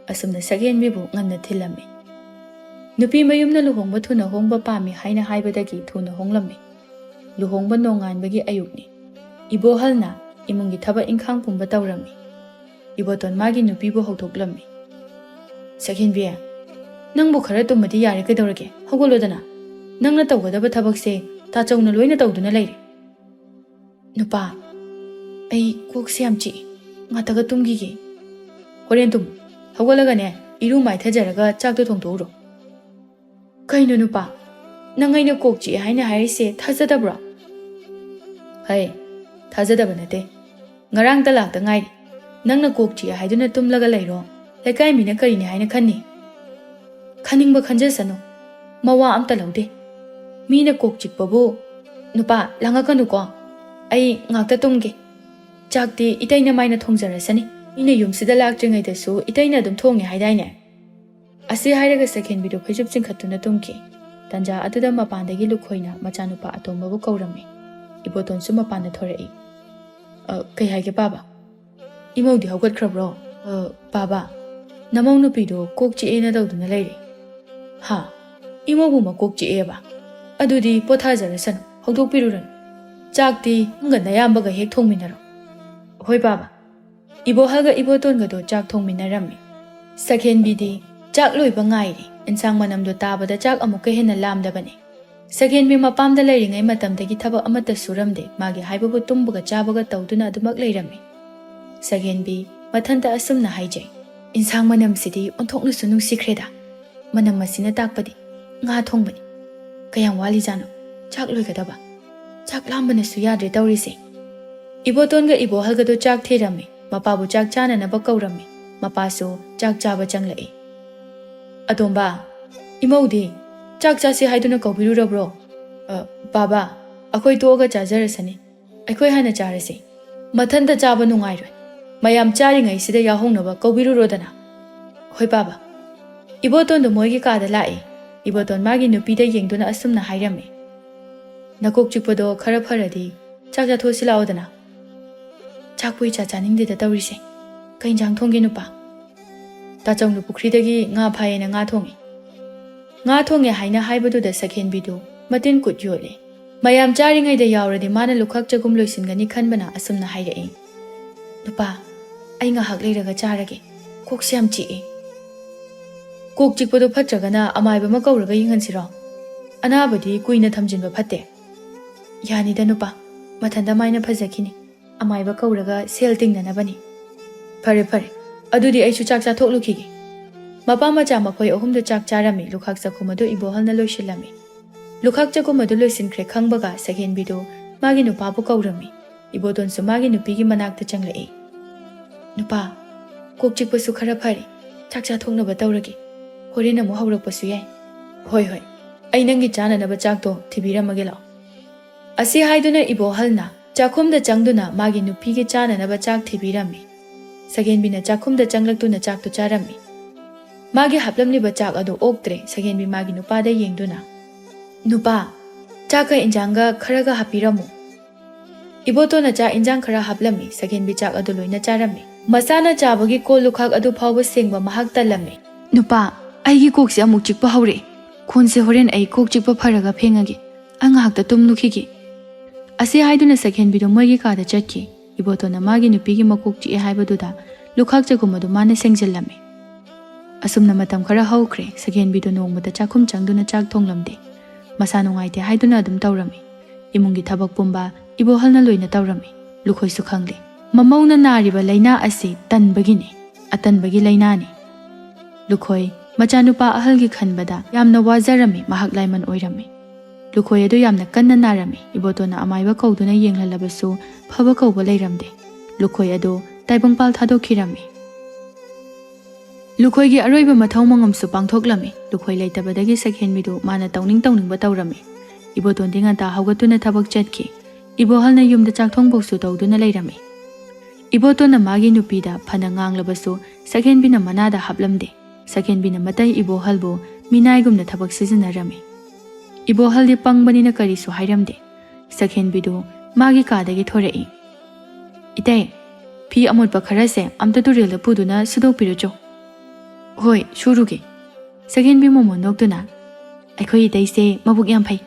ꯑꯁꯨꯝꯅ ꯁꯛꯍꯦꯟꯕꯤꯕꯨ ꯉꯟꯅ ꯊꯤꯜꯂꯝꯃꯤ꯫ ꯅꯨꯄꯤ ꯃꯌꯨꯝꯅ ꯂꯨꯍꯣꯡꯕ ꯊꯨꯅ ꯍꯣꯡꯕ ꯄꯥꯝꯃꯤ ꯍꯥꯏꯅ ꯍꯥꯏꯕꯗꯒꯤ ꯊꯨꯅ ꯍꯣꯡꯂꯝꯃꯤ꯫ ꯂꯨꯍꯣꯡꯕ ꯅꯣꯡꯉꯥꯟꯕꯒꯤ ꯑꯌꯨꯛꯅꯤ꯫ ꯏꯕꯣꯍꯜꯅ ꯏꯃꯨꯡꯒꯤ ꯊꯕꯛ ꯏꯪꯈꯥꯡ ꯄꯨꯝꯕ ꯇꯧꯔꯝꯃꯤ꯫ ꯏꯕꯣꯇꯣꯟ ꯃꯥꯒꯤ ꯅꯨꯄꯤꯕꯨ ꯍꯧꯗꯣꯛꯂꯝꯃꯤ꯫ "ꯁꯛꯍꯦꯟꯕꯤ, ꯅꯪꯕꯨ ꯈꯔ ꯇꯨꯝꯃꯗꯤ ꯌꯥꯔꯦ, ꯀꯩꯗꯧꯔꯒꯦ? ꯍꯧꯒꯠꯂꯣꯗꯅ꯫ ꯅꯪꯅ ꯇꯧꯒꯗꯕ ꯊꯕꯛꯁꯦ ꯇꯥꯆꯧꯅ ꯂꯣꯏꯅ ꯇꯧꯗꯨꯅ ꯂꯩꯔꯦ꯫" "ꯅꯨꯄꯥ, ꯑꯩ ꯀꯣꯛꯁꯦ ꯌꯥꯝ ꯆꯤꯛꯏ, ꯉꯥꯛꯇꯒ ꯇꯨꯝꯈꯤꯒꯦ꯫" "ꯍꯣꯔꯦꯟ ꯇꯨꯝ꯫ ꯍꯧꯒꯠꯂꯒꯅꯦ, ꯏꯔꯨ ꯃꯥꯏꯊꯖꯔꯒ ꯆꯥꯛꯇꯣ ꯊꯣꯡꯗꯣꯛꯎꯔꯣ꯫" "ꯀꯩꯅꯣ ꯅꯨꯄꯥ, ꯅꯪ ꯑꯩꯅ ꯀꯣꯛ ꯆꯤꯛꯑꯦ ꯍꯥꯏꯅ ꯍꯥꯏꯔꯤꯁꯦ ꯊꯥꯖꯗꯕ꯭ꯔꯣ?" "ꯍꯩ, ꯊꯥꯖꯗꯕ ꯅꯠꯇꯦ꯫ ꯉꯔꯥꯡꯇ ꯂꯥꯛꯇ ꯉꯥꯏꯔꯤ꯫ ꯅꯪꯅ ꯀꯣꯛ ꯆꯤꯛꯑꯦ ꯍꯥꯏꯗꯨꯅ ꯇꯨꯝꯂꯒ ꯂꯩꯔꯣ, ꯂꯩꯀꯥꯏ ꯃꯤꯅ ꯀꯔꯤꯅꯤ ꯍꯥꯏꯅ ꯈꯟꯅꯤ?" "ꯈꯟꯅꯤꯡꯕ ꯈꯟꯖꯁꯅꯨ, ꯃꯋꯥ ꯑꯝꯇ ꯂꯧꯗꯦ꯫ ꯃꯤꯅ ꯀꯣꯛ ꯆꯤꯛꯄꯕꯨ꯫" "ꯅꯨꯄꯥ, ꯂꯥꯡꯉꯛꯀꯅꯨꯀꯣ꯫ ꯑꯩ ꯉꯥꯛꯇ ꯇꯨꯝꯒꯦ꯫ ꯆꯥꯛꯇꯤ ꯏꯇꯩꯅ ꯃꯥꯏꯅ ꯊꯣꯡꯖꯔꯁꯅꯤ꯫ ꯃꯤꯅ ꯌꯨꯝꯁꯤꯗ ꯂꯥꯛꯇ꯭ꯔꯤꯉꯩꯗꯁꯨ ꯏꯇꯩꯅ ꯑꯗꯨꯝ ꯊꯣꯡꯉꯦ ꯍꯥꯏꯗꯥꯏꯅꯦ?" ꯑꯁꯤ ꯍꯥꯏꯔꯒ ꯁꯛꯍꯦꯟꯕꯤꯗꯨ ꯐꯩꯖꯨꯞ ꯆꯤꯡꯈꯠꯇꯨꯅ ꯇꯨꯝꯈꯤ꯫ ꯇꯟꯖꯥ ꯑꯗꯨꯗ ꯃꯄꯥꯟꯗꯒꯤ ꯂꯨꯈꯣꯏꯅ ꯃꯆꯥꯅꯨꯄꯥ ꯑꯇꯣꯝꯕꯕꯨ ꯀꯧꯔꯝꯃꯤ꯫ ꯏꯕꯣꯇꯣꯟꯁꯨ ꯃꯄꯥꯟꯗ ꯊꯣꯔꯛꯏ꯫ ꯑ, ꯀꯩ ꯍꯥꯏꯒꯦ ꯄꯥꯕ? ꯏꯃꯧꯗꯤ ꯍꯧꯒꯠꯈ꯭ꯔꯕ꯭ꯔꯣ? ꯑ, ꯄꯥꯕ, ꯅꯃꯧ ꯅꯨꯄꯤꯗꯣ ꯀꯣꯛ ꯆꯤꯛꯑꯦꯅ ꯇꯧꯗꯨꯅ ꯂꯩꯔꯦ꯫ ꯍꯥ? ꯏꯃꯧꯕꯨ ꯃꯀꯣꯛ ꯆꯤꯛꯑꯦꯕ? ꯑꯗꯨꯗꯤ ꯄꯣꯊꯥꯖꯔꯁꯅꯨ, ꯍꯧꯗꯣꯛꯄꯤꯔꯨꯔꯅꯨ꯫ ꯆꯥꯛꯇꯤ ꯅꯪꯒ ꯅꯌꯥꯝꯕꯒ ꯍꯦꯛ ꯊꯣꯡꯃꯤꯟꯅꯔꯣ꯫ ꯍꯣꯏ ꯄꯥꯕ꯫ ꯏꯕꯣꯍꯜꯒ ꯏꯕꯣꯇꯣꯟꯒꯗꯣ ꯆꯥꯛ ꯊꯣꯡꯃꯤꯟꯅꯔꯝꯃꯤ꯫ ꯁꯈꯦꯟꯕꯤꯗꯤ ꯆꯥꯛ ꯂꯣꯏꯕ ꯉꯥꯏꯔꯤ꯫ ꯏꯟꯁꯥꯡ ꯃꯅꯝꯗꯣ ꯇꯥꯕꯗ ꯆꯥꯛ ꯑꯃꯨꯛꯀ ꯍꯦꯟꯅ ꯂꯥꯝꯗꯕꯅꯤ꯫ ꯁꯈꯦꯟꯕꯤ ꯃꯄꯥꯝꯗ ꯂꯩꯔꯤꯉꯩ ꯃꯇꯝꯗꯒꯤ ꯊꯕꯛ ꯑꯃꯠꯇ ꯁꯨꯔꯝꯗꯦ꯫ ꯃꯥꯒꯤ ꯍꯥꯏꯕꯕꯨ ꯇꯨꯝꯕꯒ ꯆꯥꯕꯒ ꯇꯧꯗꯨꯅ ꯑꯗꯨꯃꯛ ꯂꯩꯔꯝꯃꯤ꯫ ꯁꯈꯦꯟꯕꯤ ꯃꯊꯟꯇ ꯑꯁꯨꯝꯅ ꯍꯥꯏꯖꯩ, "ꯏꯟꯁꯥꯡ ꯃꯅꯝꯁꯤꯗꯤ ꯑꯣꯟꯊꯣꯛꯅꯁꯨ ꯅꯨꯡꯁꯤꯈ꯭ꯔꯦꯗ꯫ ꯃꯅꯝ ꯑꯁꯤꯅ ꯇꯥꯛꯄꯗꯤ ꯉꯥ ꯊꯣꯡꯕꯅꯤ꯫ ꯀꯌꯥꯝ ꯋꯥꯠꯂꯤꯖꯥꯠꯅꯣ ꯆꯥꯛ ꯂꯣꯏꯒꯗꯕ? ꯆꯥꯛ ꯂꯥꯝꯕꯅꯁꯨ ꯌꯥꯗ꯭ꯔꯦ ꯇꯧꯔꯤꯁꯦ꯫" ꯏꯕꯣꯇꯣꯟꯒ ꯏꯕꯣꯍꯜꯒꯗꯣ ꯆꯥꯛ ꯊꯤꯔꯝꯃꯤ꯫ ꯃꯄꯥꯕꯨ ꯆꯥꯛ ꯆꯥꯅꯅꯕ ꯀꯧꯔꯝꯃꯤ꯫ ꯃꯄꯥꯁꯨ ꯆꯥꯛ ꯆꯥꯕ ꯆꯪꯂꯛꯏ꯫ "ꯑꯇꯣꯝꯕ, ꯏꯃꯧꯗꯤ ꯆꯥꯛ ꯆꯥꯁꯤ ꯍꯥꯏꯗꯨꯅ ꯀꯧꯕꯤꯔꯨꯔꯕ꯭ꯔꯣ?" "ꯑ, ꯄꯥꯕ, ꯑꯩꯈꯣꯏ ꯇꯣꯛꯑꯒ ꯆꯥꯖꯔꯁꯅꯤ꯫ ꯑꯩꯈꯣꯏ ꯍꯥꯟꯅ ꯆꯥꯔꯁꯤ꯫ ꯃꯊꯟꯇ ꯆꯥꯕ ꯅꯨꯡꯉꯥꯏꯔꯣꯏ꯫ ꯃꯌꯥꯝ ꯆꯥꯔꯤꯉꯩꯁꯤꯗ ꯌꯥꯎꯍꯧꯅꯕ ꯀꯧꯕꯤꯔꯨꯔꯣꯗꯅ꯫" "ꯍꯣꯏ ꯄꯥꯕ꯫" ꯏꯕꯣꯇꯣꯟꯗꯣ ꯃꯣꯏꯒꯤ ꯀꯥꯗ ꯂꯥꯛꯏ꯫ ꯏꯕꯣꯇꯣꯟ ꯃꯥꯒꯤ ꯅꯨꯄꯤꯗ ꯌꯦꯡꯗꯨꯅ ꯑꯁꯨꯝꯅ ꯍꯥꯏꯔꯝꯃꯤ, "ꯅꯀꯣꯛ ꯆꯤꯛꯄꯗꯣ ꯈꯔ ꯐꯔꯗꯤ ꯆꯥꯛ ꯆꯥꯊꯣꯛꯑꯁꯤ ꯂꯥꯛꯑꯣꯗꯅ꯫" "ꯆꯥꯛꯄꯨ ꯏꯆꯥ ꯆꯥꯅꯤꯡꯗꯦꯗ ꯇꯧꯔꯤꯁꯦ꯫ ꯀꯩ ꯏꯟꯖꯥꯡ ꯊꯣꯡꯒꯦ ꯅꯨꯄꯥ?" "ꯇꯥꯆꯧꯅ ꯄꯨꯈ꯭ꯔꯤꯗꯒꯤ ꯉꯥ ꯐꯥꯏꯌꯦꯅ ꯉꯥ ꯊꯣꯡꯉꯦ꯫" ꯉꯥ ꯊꯣꯡꯉꯦ ꯍꯥꯏꯅ ꯍꯥꯏꯕꯗꯨꯗ ꯁꯈꯦꯟꯕꯤꯗꯨ ꯃꯇꯤꯟ ꯀꯨꯠ ꯌꯣꯠꯂꯦ꯫ ꯃꯌꯥꯝ ꯆꯥꯔꯤꯉꯩꯗ ꯌꯥꯎꯔꯗꯤ ꯃꯥꯅ ꯂꯨꯈꯥꯛ ꯆꯒꯨꯝ ꯂꯣꯏꯁꯤꯟꯒꯅꯤ ꯈꯟꯕꯅ ꯑꯁꯨꯝꯅ ꯍꯥꯏꯔꯛꯏ, "ꯅꯨꯄꯥ, ꯑꯩ ꯉꯥꯏꯍꯥꯛ ꯂꯩꯔꯒ ꯆꯥꯔꯒꯦ꯫ ꯀꯣꯛꯁꯦ ꯌꯥꯝ ꯆꯤꯛꯑꯦ꯫" "ꯀꯣꯛ ꯆꯤꯛꯄꯗꯣ ꯐꯠꯇ꯭ꯔꯒꯅ ꯑꯃꯥꯏꯕ ꯑꯃ ꯀꯧꯔꯒ ꯌꯦꯡꯍꯟꯁꯤꯔꯣ? ꯑꯅꯥꯕꯗꯤ ꯀꯨꯏꯅ ꯊꯝꯖꯤꯟꯕ ꯐꯠꯇꯦ꯫" "ꯌꯥꯅꯤꯗ ꯅꯨꯄꯥ, ꯃꯊꯟꯇ ꯃꯥꯏꯅ ꯐꯖꯈꯤꯅꯤ꯫ ꯑꯃꯥꯏꯕ ꯀꯧꯔꯒ ꯁꯦꯜ ꯇꯤꯡꯅꯅꯕꯅꯤ꯫" "ꯐꯔꯦ ꯐꯔꯦ, ꯑꯗꯨꯗꯤ ꯑꯩꯁꯨ ꯆꯥꯛ ꯆꯥꯊꯣꯛꯂꯨꯈꯤꯒꯦ꯫" ꯃꯄꯥ ꯃꯆꯥ ꯃꯈꯣꯏ ꯑꯍꯨꯝꯗꯨ ꯆꯥꯛ ꯆꯥꯔꯝꯃꯤ꯫ ꯂꯨꯈꯥꯛ ꯆꯥꯛꯈꯨꯝ ꯑꯗꯨ ꯏꯕꯣꯍꯜꯅ ꯂꯣꯏꯁꯤꯜꯂꯝꯃꯤ꯫ ꯂꯨꯈꯥꯛ ꯆꯥꯛꯈꯨꯝ ꯑꯗꯨ ꯂꯣꯏꯁꯤꯟꯈ꯭ꯔꯦ ꯈꯪꯕꯒ ꯁꯈꯦꯟꯕꯤꯗꯨ ꯃꯥꯒꯤ ꯅꯨꯄꯥꯕꯨ ꯀꯧꯔꯝꯃꯤ꯫ ꯏꯕꯣꯇꯣꯟꯁꯨ ꯃꯥꯒꯤ ꯅꯨꯄꯤꯒꯤ ꯃꯅꯥꯛꯇ ꯆꯪꯂꯛꯏ꯫ "ꯅꯨꯄꯥ, ꯀꯣꯛ ꯆꯤꯛꯄꯁꯨ ꯈꯔ ꯐꯔꯦ꯫ ꯆꯥꯛ ꯆꯥꯊꯣꯛꯅꯕ ꯇꯧꯔꯒꯦ꯫ ꯍꯣꯔꯦꯟ ꯑꯃꯨꯛ ꯍꯧꯔꯛꯄꯁꯨ ꯌꯥꯏ꯫" "ꯍꯣꯏ ꯍꯣꯏ, ꯑꯩ ꯅꯪꯒꯤ ꯆꯥꯅꯅꯕ ꯆꯥꯛꯇꯣ ꯊꯤꯕꯤꯔꯝꯃꯒꯦ ꯂꯥꯛꯑꯣ꯫" ꯑꯁꯤ ꯍꯥꯏꯗꯨꯅ ꯏꯕꯣꯍꯜꯅ ꯆꯥꯛꯈꯨꯝꯗ ꯆꯪꯗꯨꯅ ꯃꯥꯒꯤ ꯅꯨꯄꯤꯒꯤ ꯆꯥꯅꯅꯕ ꯆꯥꯛ ꯊꯤꯕꯤꯔꯝꯃꯤ꯫ ꯁꯒꯦꯟꯕꯤꯅ ꯆꯥꯛꯈꯨꯝꯗ ꯆꯪꯂꯛꯇꯨꯅ ꯆꯥꯛꯇꯨ ꯆꯥꯔꯝꯃꯤ꯫ ꯃꯥꯒꯤ ꯍꯥꯞꯂꯝꯂꯤꯕ ꯆꯥꯛ ꯑꯗꯨ ꯑꯣꯛꯇ꯭ꯔꯦ꯫ ꯁꯒꯦꯟꯕꯤ ꯃꯥꯒꯤ ꯅꯨꯄꯥꯗ ꯌꯦꯡꯗꯨꯅ, "ꯅꯨꯄꯥ, ꯆꯥꯛꯀ ꯏꯟꯖꯥꯡꯒ ꯈꯔꯒ ꯍꯥꯞꯄꯤꯔꯝꯃꯨ꯫" ꯏꯕꯣꯇꯣꯟꯅ ꯆꯥꯛ ꯏꯟꯖꯥꯡ ꯈꯔ ꯍꯥꯞꯂꯝꯃꯤ꯫ ꯁꯛꯍꯦꯟꯕꯤ ꯆꯥꯛ ꯑꯗꯨ ꯂꯣꯏꯅ ꯆꯥꯔꯝꯃꯤ꯫ ꯃꯁꯥꯅ ꯆꯥꯕꯒꯤ ꯀꯣꯜ ꯂꯨꯈꯥꯛ ꯑꯗꯨ ꯐꯥꯎꯕ ꯁꯦꯡꯕ ꯃꯍꯥꯛ ꯇꯜꯂꯝꯃꯤ꯫ "ꯅꯨꯄꯥ, ꯑꯩꯒꯤ ꯀꯣꯛꯁꯦ ꯑꯃꯨꯛ ꯆꯤꯛꯄ ꯍꯧꯔꯛꯑꯦ꯫ ꯈꯣꯟꯁꯦ ꯍꯣꯔꯦꯟ ꯑꯩ ꯀꯣꯛ ꯆꯤꯛꯄ ꯐꯔꯒ ꯐꯦꯡꯉꯒꯦ꯫ ꯑꯩ ꯉꯥꯏꯍꯥꯛꯇ ꯇꯨꯝꯂꯨꯈꯤꯒꯦ"꯫ ꯑꯁꯤ ꯍꯥꯏꯗꯨꯅ ꯁꯛꯍꯦꯟꯕꯤꯗꯨ ꯃꯣꯏꯒꯤ ꯀꯥꯗ ꯆꯠꯈꯤ꯫ ꯏꯕꯣꯇꯣꯟꯅ ꯃꯥꯒꯤ ꯅꯨꯄꯤꯒꯤ ꯃꯀꯣꯛ ꯆꯤꯛꯑꯦ ꯍꯥꯏꯕꯗꯨꯗ ꯂꯨꯈꯥꯛ ꯆꯒꯨꯝ ꯑꯗꯨ ꯃꯥꯅ ꯁꯦꯡꯖꯤꯜꯂꯝꯃꯤ꯫ ꯑꯁꯨꯝꯅ ꯃꯇꯝ ꯈꯔ ꯍꯧꯈ꯭ꯔꯦ꯫ ꯁꯛꯍꯦꯟꯕꯤꯗꯨ ꯅꯣꯡꯃꯇ ꯆꯥꯛꯈꯨꯝ ꯆꯪꯗꯨꯅ ꯆꯥꯛ ꯊꯣꯡꯂꯝꯗꯦ꯫ ꯃꯁꯥ ꯅꯨꯡꯉꯥꯏꯇꯦ ꯍꯥꯏꯗꯨꯅ ꯑꯗꯨꯝ ꯇꯧꯔꯝꯃꯤ꯫ ꯏꯃꯨꯡꯒꯤ ꯊꯕꯛ ꯄꯨꯝꯕ ꯏꯕꯣꯍꯜꯅ ꯂꯣꯏꯅ ꯇꯧꯔꯝꯃꯤ꯫ ꯂꯨꯈꯣꯏꯁꯨ ꯈꯪꯂꯦ꯫ ꯃꯃꯧꯅ ꯅꯥꯔꯤꯕ ꯂꯥꯏꯅꯥ ꯑꯁꯤ ꯇꯟꯕꯒꯤꯅꯤ, ꯑꯇꯟꯕꯒꯤ ꯂꯥꯏꯅꯥꯅꯤ꯫ ꯂꯨꯈꯣꯏ ꯃꯆꯥꯅꯨꯄꯥ ꯑꯍꯜꯒꯤ ꯈꯟꯕꯗ ꯌꯥꯝꯅ ꯋꯥꯖꯔꯝꯃꯤ꯫ ꯃꯍꯥꯛ ꯂꯥꯏꯃꯟ ꯑꯣꯏꯔꯝꯃꯤ꯫ ꯂꯨꯈꯣꯏ ꯑꯗꯨ ꯌꯥꯝꯅ ꯀꯟꯅ ꯅꯥꯔꯝꯃꯤ꯫ ꯏꯕꯣꯇꯣꯟꯅ ꯑꯃꯥꯏꯕ ꯀꯧꯗꯨꯅ ꯌꯦꯡꯍꯜꯂꯕꯁꯨ ꯐꯕ ꯀꯧꯕ ꯂꯩꯔꯝꯗꯦ꯫ ꯂꯨꯈꯣꯏ ꯑꯗꯨ ꯇꯥꯏꯕꯪꯄꯥꯜ ꯊꯥꯗꯣꯛꯈꯤꯔꯝꯃꯤ꯫ ꯂꯨꯈꯣꯏꯒꯤ ꯑꯔꯣꯏꯕ ꯃꯊꯧ ꯃꯉꯝꯁꯨ ꯄꯥꯡꯊꯣꯛꯂꯝꯃꯤ꯫ ꯂꯨꯈꯣꯏ ꯂꯩꯇꯕꯗꯒꯤ ꯁꯛꯍꯦꯟꯕꯤꯗꯨ ꯃꯥꯅ ꯇꯧꯅꯤꯡ ꯇꯧꯅꯤꯡꯕ ꯇꯧꯔꯝꯃꯤ꯫ ꯏꯕꯣꯇꯣꯟꯗꯤ ꯉꯟꯇꯥ ꯍꯧꯒꯠꯇꯨꯅ ꯊꯕꯛ ꯆꯠꯈꯤ꯫ ꯏꯕꯣꯍꯜꯅ ꯌꯨꯝꯗ ꯆꯥꯛ ꯊꯣꯡꯕꯁꯨ ꯇꯧꯗꯨꯅ ꯂꯩꯔꯝꯃꯤ꯫ ꯏꯕꯣꯇꯣꯟꯅ ꯃꯥꯒꯤ ꯅꯨꯄꯤꯗ ꯐꯅ ꯉꯥꯡꯂꯕꯁꯨ ꯁꯛꯍꯦꯟꯕꯤꯅ ꯃꯅꯥꯗ ꯍꯥꯞꯂꯝꯗꯦ꯫ ꯁꯛꯍꯦꯟꯕꯤꯅ ꯃꯇꯩ ꯏꯕꯣꯍꯜꯕꯨ ꯃꯤꯅꯥꯏꯒꯨꯝꯅ ꯊꯕꯛ ꯁꯤꯖꯤꯟꯅꯔꯝꯃꯤ꯫ ꯏꯕꯣꯍꯜꯗꯤ ꯄꯪꯕꯅꯤꯅ ꯀꯔꯤꯁꯨ ꯍꯥꯏꯔꯝꯗꯦ꯫ ꯁꯛꯍꯦꯟꯕꯤꯗꯨ ꯃꯥꯒꯤ ꯀꯥꯗꯒꯤ ꯊꯣꯔꯛꯏ꯫ "ꯏꯇꯩ, ꯐꯤ ꯑꯃꯣꯠꯄ ꯈꯔꯁꯦ ꯑꯝꯇ ꯇꯨꯔꯦꯜꯗ ꯄꯨꯗꯨꯅ ꯁꯨꯗꯣꯛꯄꯤꯔꯨꯆꯣ"꯫ "ꯍꯣꯏ, ꯁꯨꯔꯨꯒꯦ"꯫ ꯁꯛꯍꯦꯟꯕꯤ ꯃꯣꯃꯣꯟ ꯅꯣꯛꯇꯨꯅ, "ꯑꯩꯈꯣꯏ ꯏꯇꯩꯁꯦ ꯃꯕꯨꯛ ꯌꯥꯝ ꯐꯩ꯫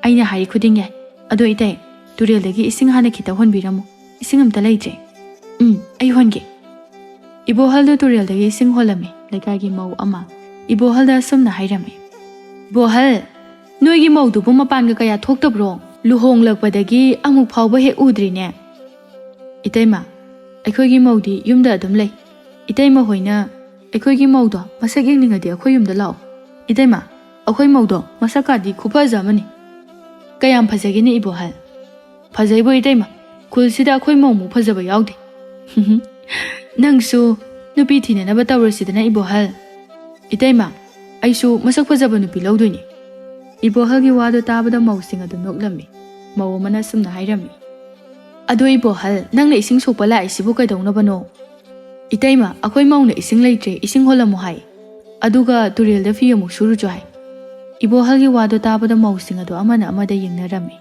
ꯑꯩꯅ ꯍꯥꯏꯔꯤ ꯈꯨꯗꯤꯡ ꯌꯥꯏ꯫ ꯑꯗꯣ ꯏꯇꯩ, ꯇꯨꯔꯦꯜꯗꯒꯤ ꯏꯁꯤꯡ ꯍꯥꯟꯅ ꯈꯤꯇ ꯍꯣꯟꯕꯤꯔꯝꯃꯨ꯫ ꯏꯁꯤꯡ ꯑꯝꯇ ꯂꯩꯇ꯭ꯔꯦ"꯫ "ꯎꯝ, ꯑꯩ ꯍꯣꯟꯒꯦ"꯫ ꯏꯕꯣꯍꯜꯗꯨ ꯇꯨꯔꯦꯜꯗꯒꯤ ꯏꯁꯤꯡ ꯍꯣꯜꯂꯝꯃꯤ꯫ ꯂꯩꯀꯥꯏꯒꯤ ꯃꯧ ꯑꯃ ꯏꯕꯣꯍꯜꯗ ꯑꯁꯨꯝꯅ ꯍꯥꯏꯔꯝꯃꯤ, "ꯏꯕꯣꯍꯜ, ꯅꯣꯏꯒꯤ ꯃꯧꯗꯨꯕꯨ ꯃꯄꯥꯟꯒ ꯀꯌꯥ ꯊꯣꯛꯇꯕ꯭ꯔꯣ? ꯂꯨꯍꯣꯡꯂꯛꯄꯗꯒꯤ ꯑꯃꯨꯛ ꯐꯥꯎꯕ ꯍꯦꯛ ꯎꯗ꯭ꯔꯤꯅꯦ"꯫ "ꯏꯇꯩꯃ, ꯑꯩꯈꯣꯏꯒꯤ ꯃꯧꯗꯤ ꯌꯨꯝꯗ ꯑꯗꯨꯝ ꯂꯩ꯫ ꯏꯇꯩꯃ ꯍꯣꯏꯅ ꯑꯩꯈꯣꯏꯒꯤ ꯃꯧꯗꯣ ꯃꯁꯛ ꯌꯦꯡꯅꯤꯡꯉꯗꯤ ꯑꯩꯈꯣꯏ ꯌꯨꯝꯗ ꯂꯥꯛꯑꯣ"꯫ "ꯏꯇꯩꯃ, ꯑꯩꯈꯣꯏ ꯃꯧꯗꯣ ꯃꯁꯛꯀꯥꯗꯤ ꯈꯨꯐꯖ ꯑꯃꯅꯤ"꯫ "ꯀꯌꯥꯝ ꯐꯖꯒꯦꯅꯦ ꯏꯕꯣꯍꯜ"꯫ "ꯐꯖꯩꯕꯣ ꯏꯇꯩꯃ, ꯈꯨꯜꯁꯤꯗ ꯑꯩꯈꯣꯏ ꯃꯧꯃꯨꯛ ꯐꯖꯕ ꯌꯥꯎꯗꯦ"꯫ "ꯅꯪꯁꯨ ꯅꯨꯄꯤ ꯊꯤꯅꯅꯕ ꯇꯧꯔꯁꯤꯗꯅ ꯏꯕꯣꯍꯜ"꯫ "ꯏꯇꯩꯃ, ꯑꯩꯁꯨ ꯃꯁꯛ ꯐꯖꯕ ꯅꯨꯄꯤ ꯂꯧꯗꯣꯏꯅꯤ"꯫ ꯏꯕꯣꯍꯜꯒꯤ ꯋꯥꯗꯣ ꯇꯥꯕꯗ ꯃꯧꯁꯤꯡ ꯑꯗꯨ ꯅꯣꯛꯂꯝꯃꯤ꯫ ꯃꯧ ꯑꯃꯅ ꯑꯁꯨꯝꯅ ꯍꯥꯏꯔꯝꯃꯤ, "ꯑꯗꯣ ꯏꯕꯣꯍꯜ, ꯅꯪꯅ ꯏꯁꯤꯡ ꯁꯣꯛꯄ ꯂꯥꯛꯏꯁꯤꯕꯨ ꯀꯩꯗꯧꯅꯕꯅꯣ?" "ꯏꯇꯩꯃ, ꯑꯩꯈꯣꯏ ꯃꯧꯅ ꯏꯁꯤꯡ ꯂꯩꯇ꯭ꯔꯦ, ꯏꯁꯤꯡ ꯍꯣꯜꯂꯝꯃꯨ ꯍꯥꯏ꯫ ꯑꯗꯨꯒ ꯇꯨꯔꯦꯜꯗ ꯐꯤ ꯑꯃꯨꯛ ꯁꯨꯔꯨꯆꯣ ꯍꯥꯏ"꯫ ꯏꯕꯣꯍꯜꯒꯤ ꯋꯥꯗꯣ ꯇꯥꯕꯗ ꯃꯧꯁꯤꯡ ꯑꯗꯨ ꯑꯃꯅ ꯑꯃꯗ ꯌꯦꯡꯅꯔꯝꯃꯤ꯫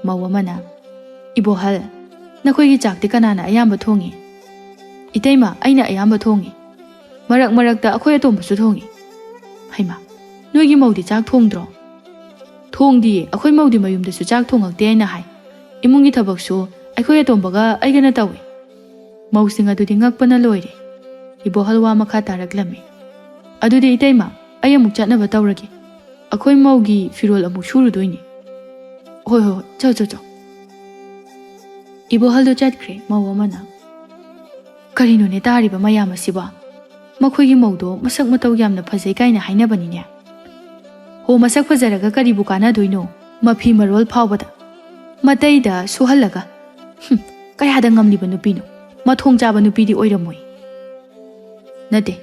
ꯃꯧ ꯑꯃꯅ, "ꯏꯕꯣꯍꯜ, ꯅꯈꯣꯏꯒꯤ ꯆꯥꯛꯇꯤ ꯀꯅꯥꯅ ꯑꯌꯥꯝꯕ ꯊꯣꯡꯉꯤ?" "ꯏꯇꯩꯃ, ꯑꯩꯅ ꯑꯌꯥꯝꯕ ꯊꯣꯡꯉꯤ꯫ ꯃꯔꯛ ꯃꯔꯛꯇ ꯑꯩꯈꯣꯏ ꯑꯇꯣꯝꯕꯁꯨ ꯊꯣꯡꯉꯤ꯫" "ꯍꯩꯃꯥ, ꯅꯣꯏꯒꯤ ꯃꯧꯗꯤ ꯆꯥꯛ ꯊꯣꯡꯗ꯭ꯔꯣ?" "ꯊꯣꯡꯗꯤꯌꯦ, ꯑꯩꯈꯣꯏ ꯃꯧꯗꯤ ꯃꯌꯨꯝꯗꯁꯨ ꯆꯥꯛ ꯊꯣꯡꯉꯛꯇꯦ ꯍꯥꯏꯅ ꯍꯥꯏ꯫ ꯏꯃꯨꯡꯒꯤ ꯊꯕꯛꯁꯨ ꯑꯩꯈꯣꯏ ꯑꯇꯣꯝꯕꯒ ꯑꯩꯒꯅ ꯇꯧꯏ꯫" ꯃꯧꯁꯤꯡ ꯑꯗꯨꯗꯤ ꯉꯛꯄꯅ ꯂꯣꯏꯔꯦ꯫ ꯏꯕꯣꯍꯜ ꯋꯥ ꯃꯈꯥ ꯇꯥꯔꯛꯂꯝꯃꯤ꯫ "ꯑꯗꯨꯗꯤ ꯏꯇꯩꯃ, ꯑꯩ ꯑꯃꯨꯛ ꯆꯠꯅꯕ ꯇꯧꯔꯒꯦ꯫ ꯑꯩꯈꯣꯏ ꯃꯧꯒꯤ ꯐꯤꯔꯣꯜ ꯑꯃꯨꯛ ꯁꯨꯔꯨꯗꯣꯏꯅꯤ꯫" "ꯍꯣꯏ, ꯍꯣꯏ, ꯍꯣꯏ, ꯆꯣ, ꯆꯣ, ꯆꯣ꯫" ꯏꯕꯣꯍꯜꯗꯣ ꯆꯠꯈ꯭ꯔꯦ꯫ ꯃꯧ ꯑꯃꯅ, "ꯀꯔꯤꯅꯣꯅꯦ ꯇꯥꯔꯤꯕ ꯃꯌꯥꯝ ꯑꯁꯤꯕꯣ? ꯃꯈꯣꯏꯒꯤ ꯃꯧꯗꯣ ꯃꯁꯛ ꯃꯇꯧ ꯌꯥꯝꯅ ꯐꯖꯩ ꯀꯥꯏꯅ ꯍꯥꯏꯅꯕꯅꯤꯅꯦ꯫ ꯍꯣ, ꯃꯁꯛ ꯐꯖꯔꯒ ꯀꯔꯤꯕꯨ ꯀꯥꯟꯅꯗꯣꯏꯅꯣ? ꯃꯐꯤ ꯃꯔꯣꯜ ꯐꯥꯎꯕꯗ ꯃꯇꯩꯗ ꯁꯨꯍꯜꯂꯒ꯫ ꯍꯨꯝ, ꯀꯌꯥꯗ ꯉꯝꯂꯤꯕ ꯅꯨꯄꯤꯅꯣ? ꯃꯊꯣꯡ ꯆꯥꯕ ꯅꯨꯄꯤꯗꯤ ꯑꯣꯏꯔꯝꯃꯣꯏ꯫" "ꯅꯠꯇꯦ,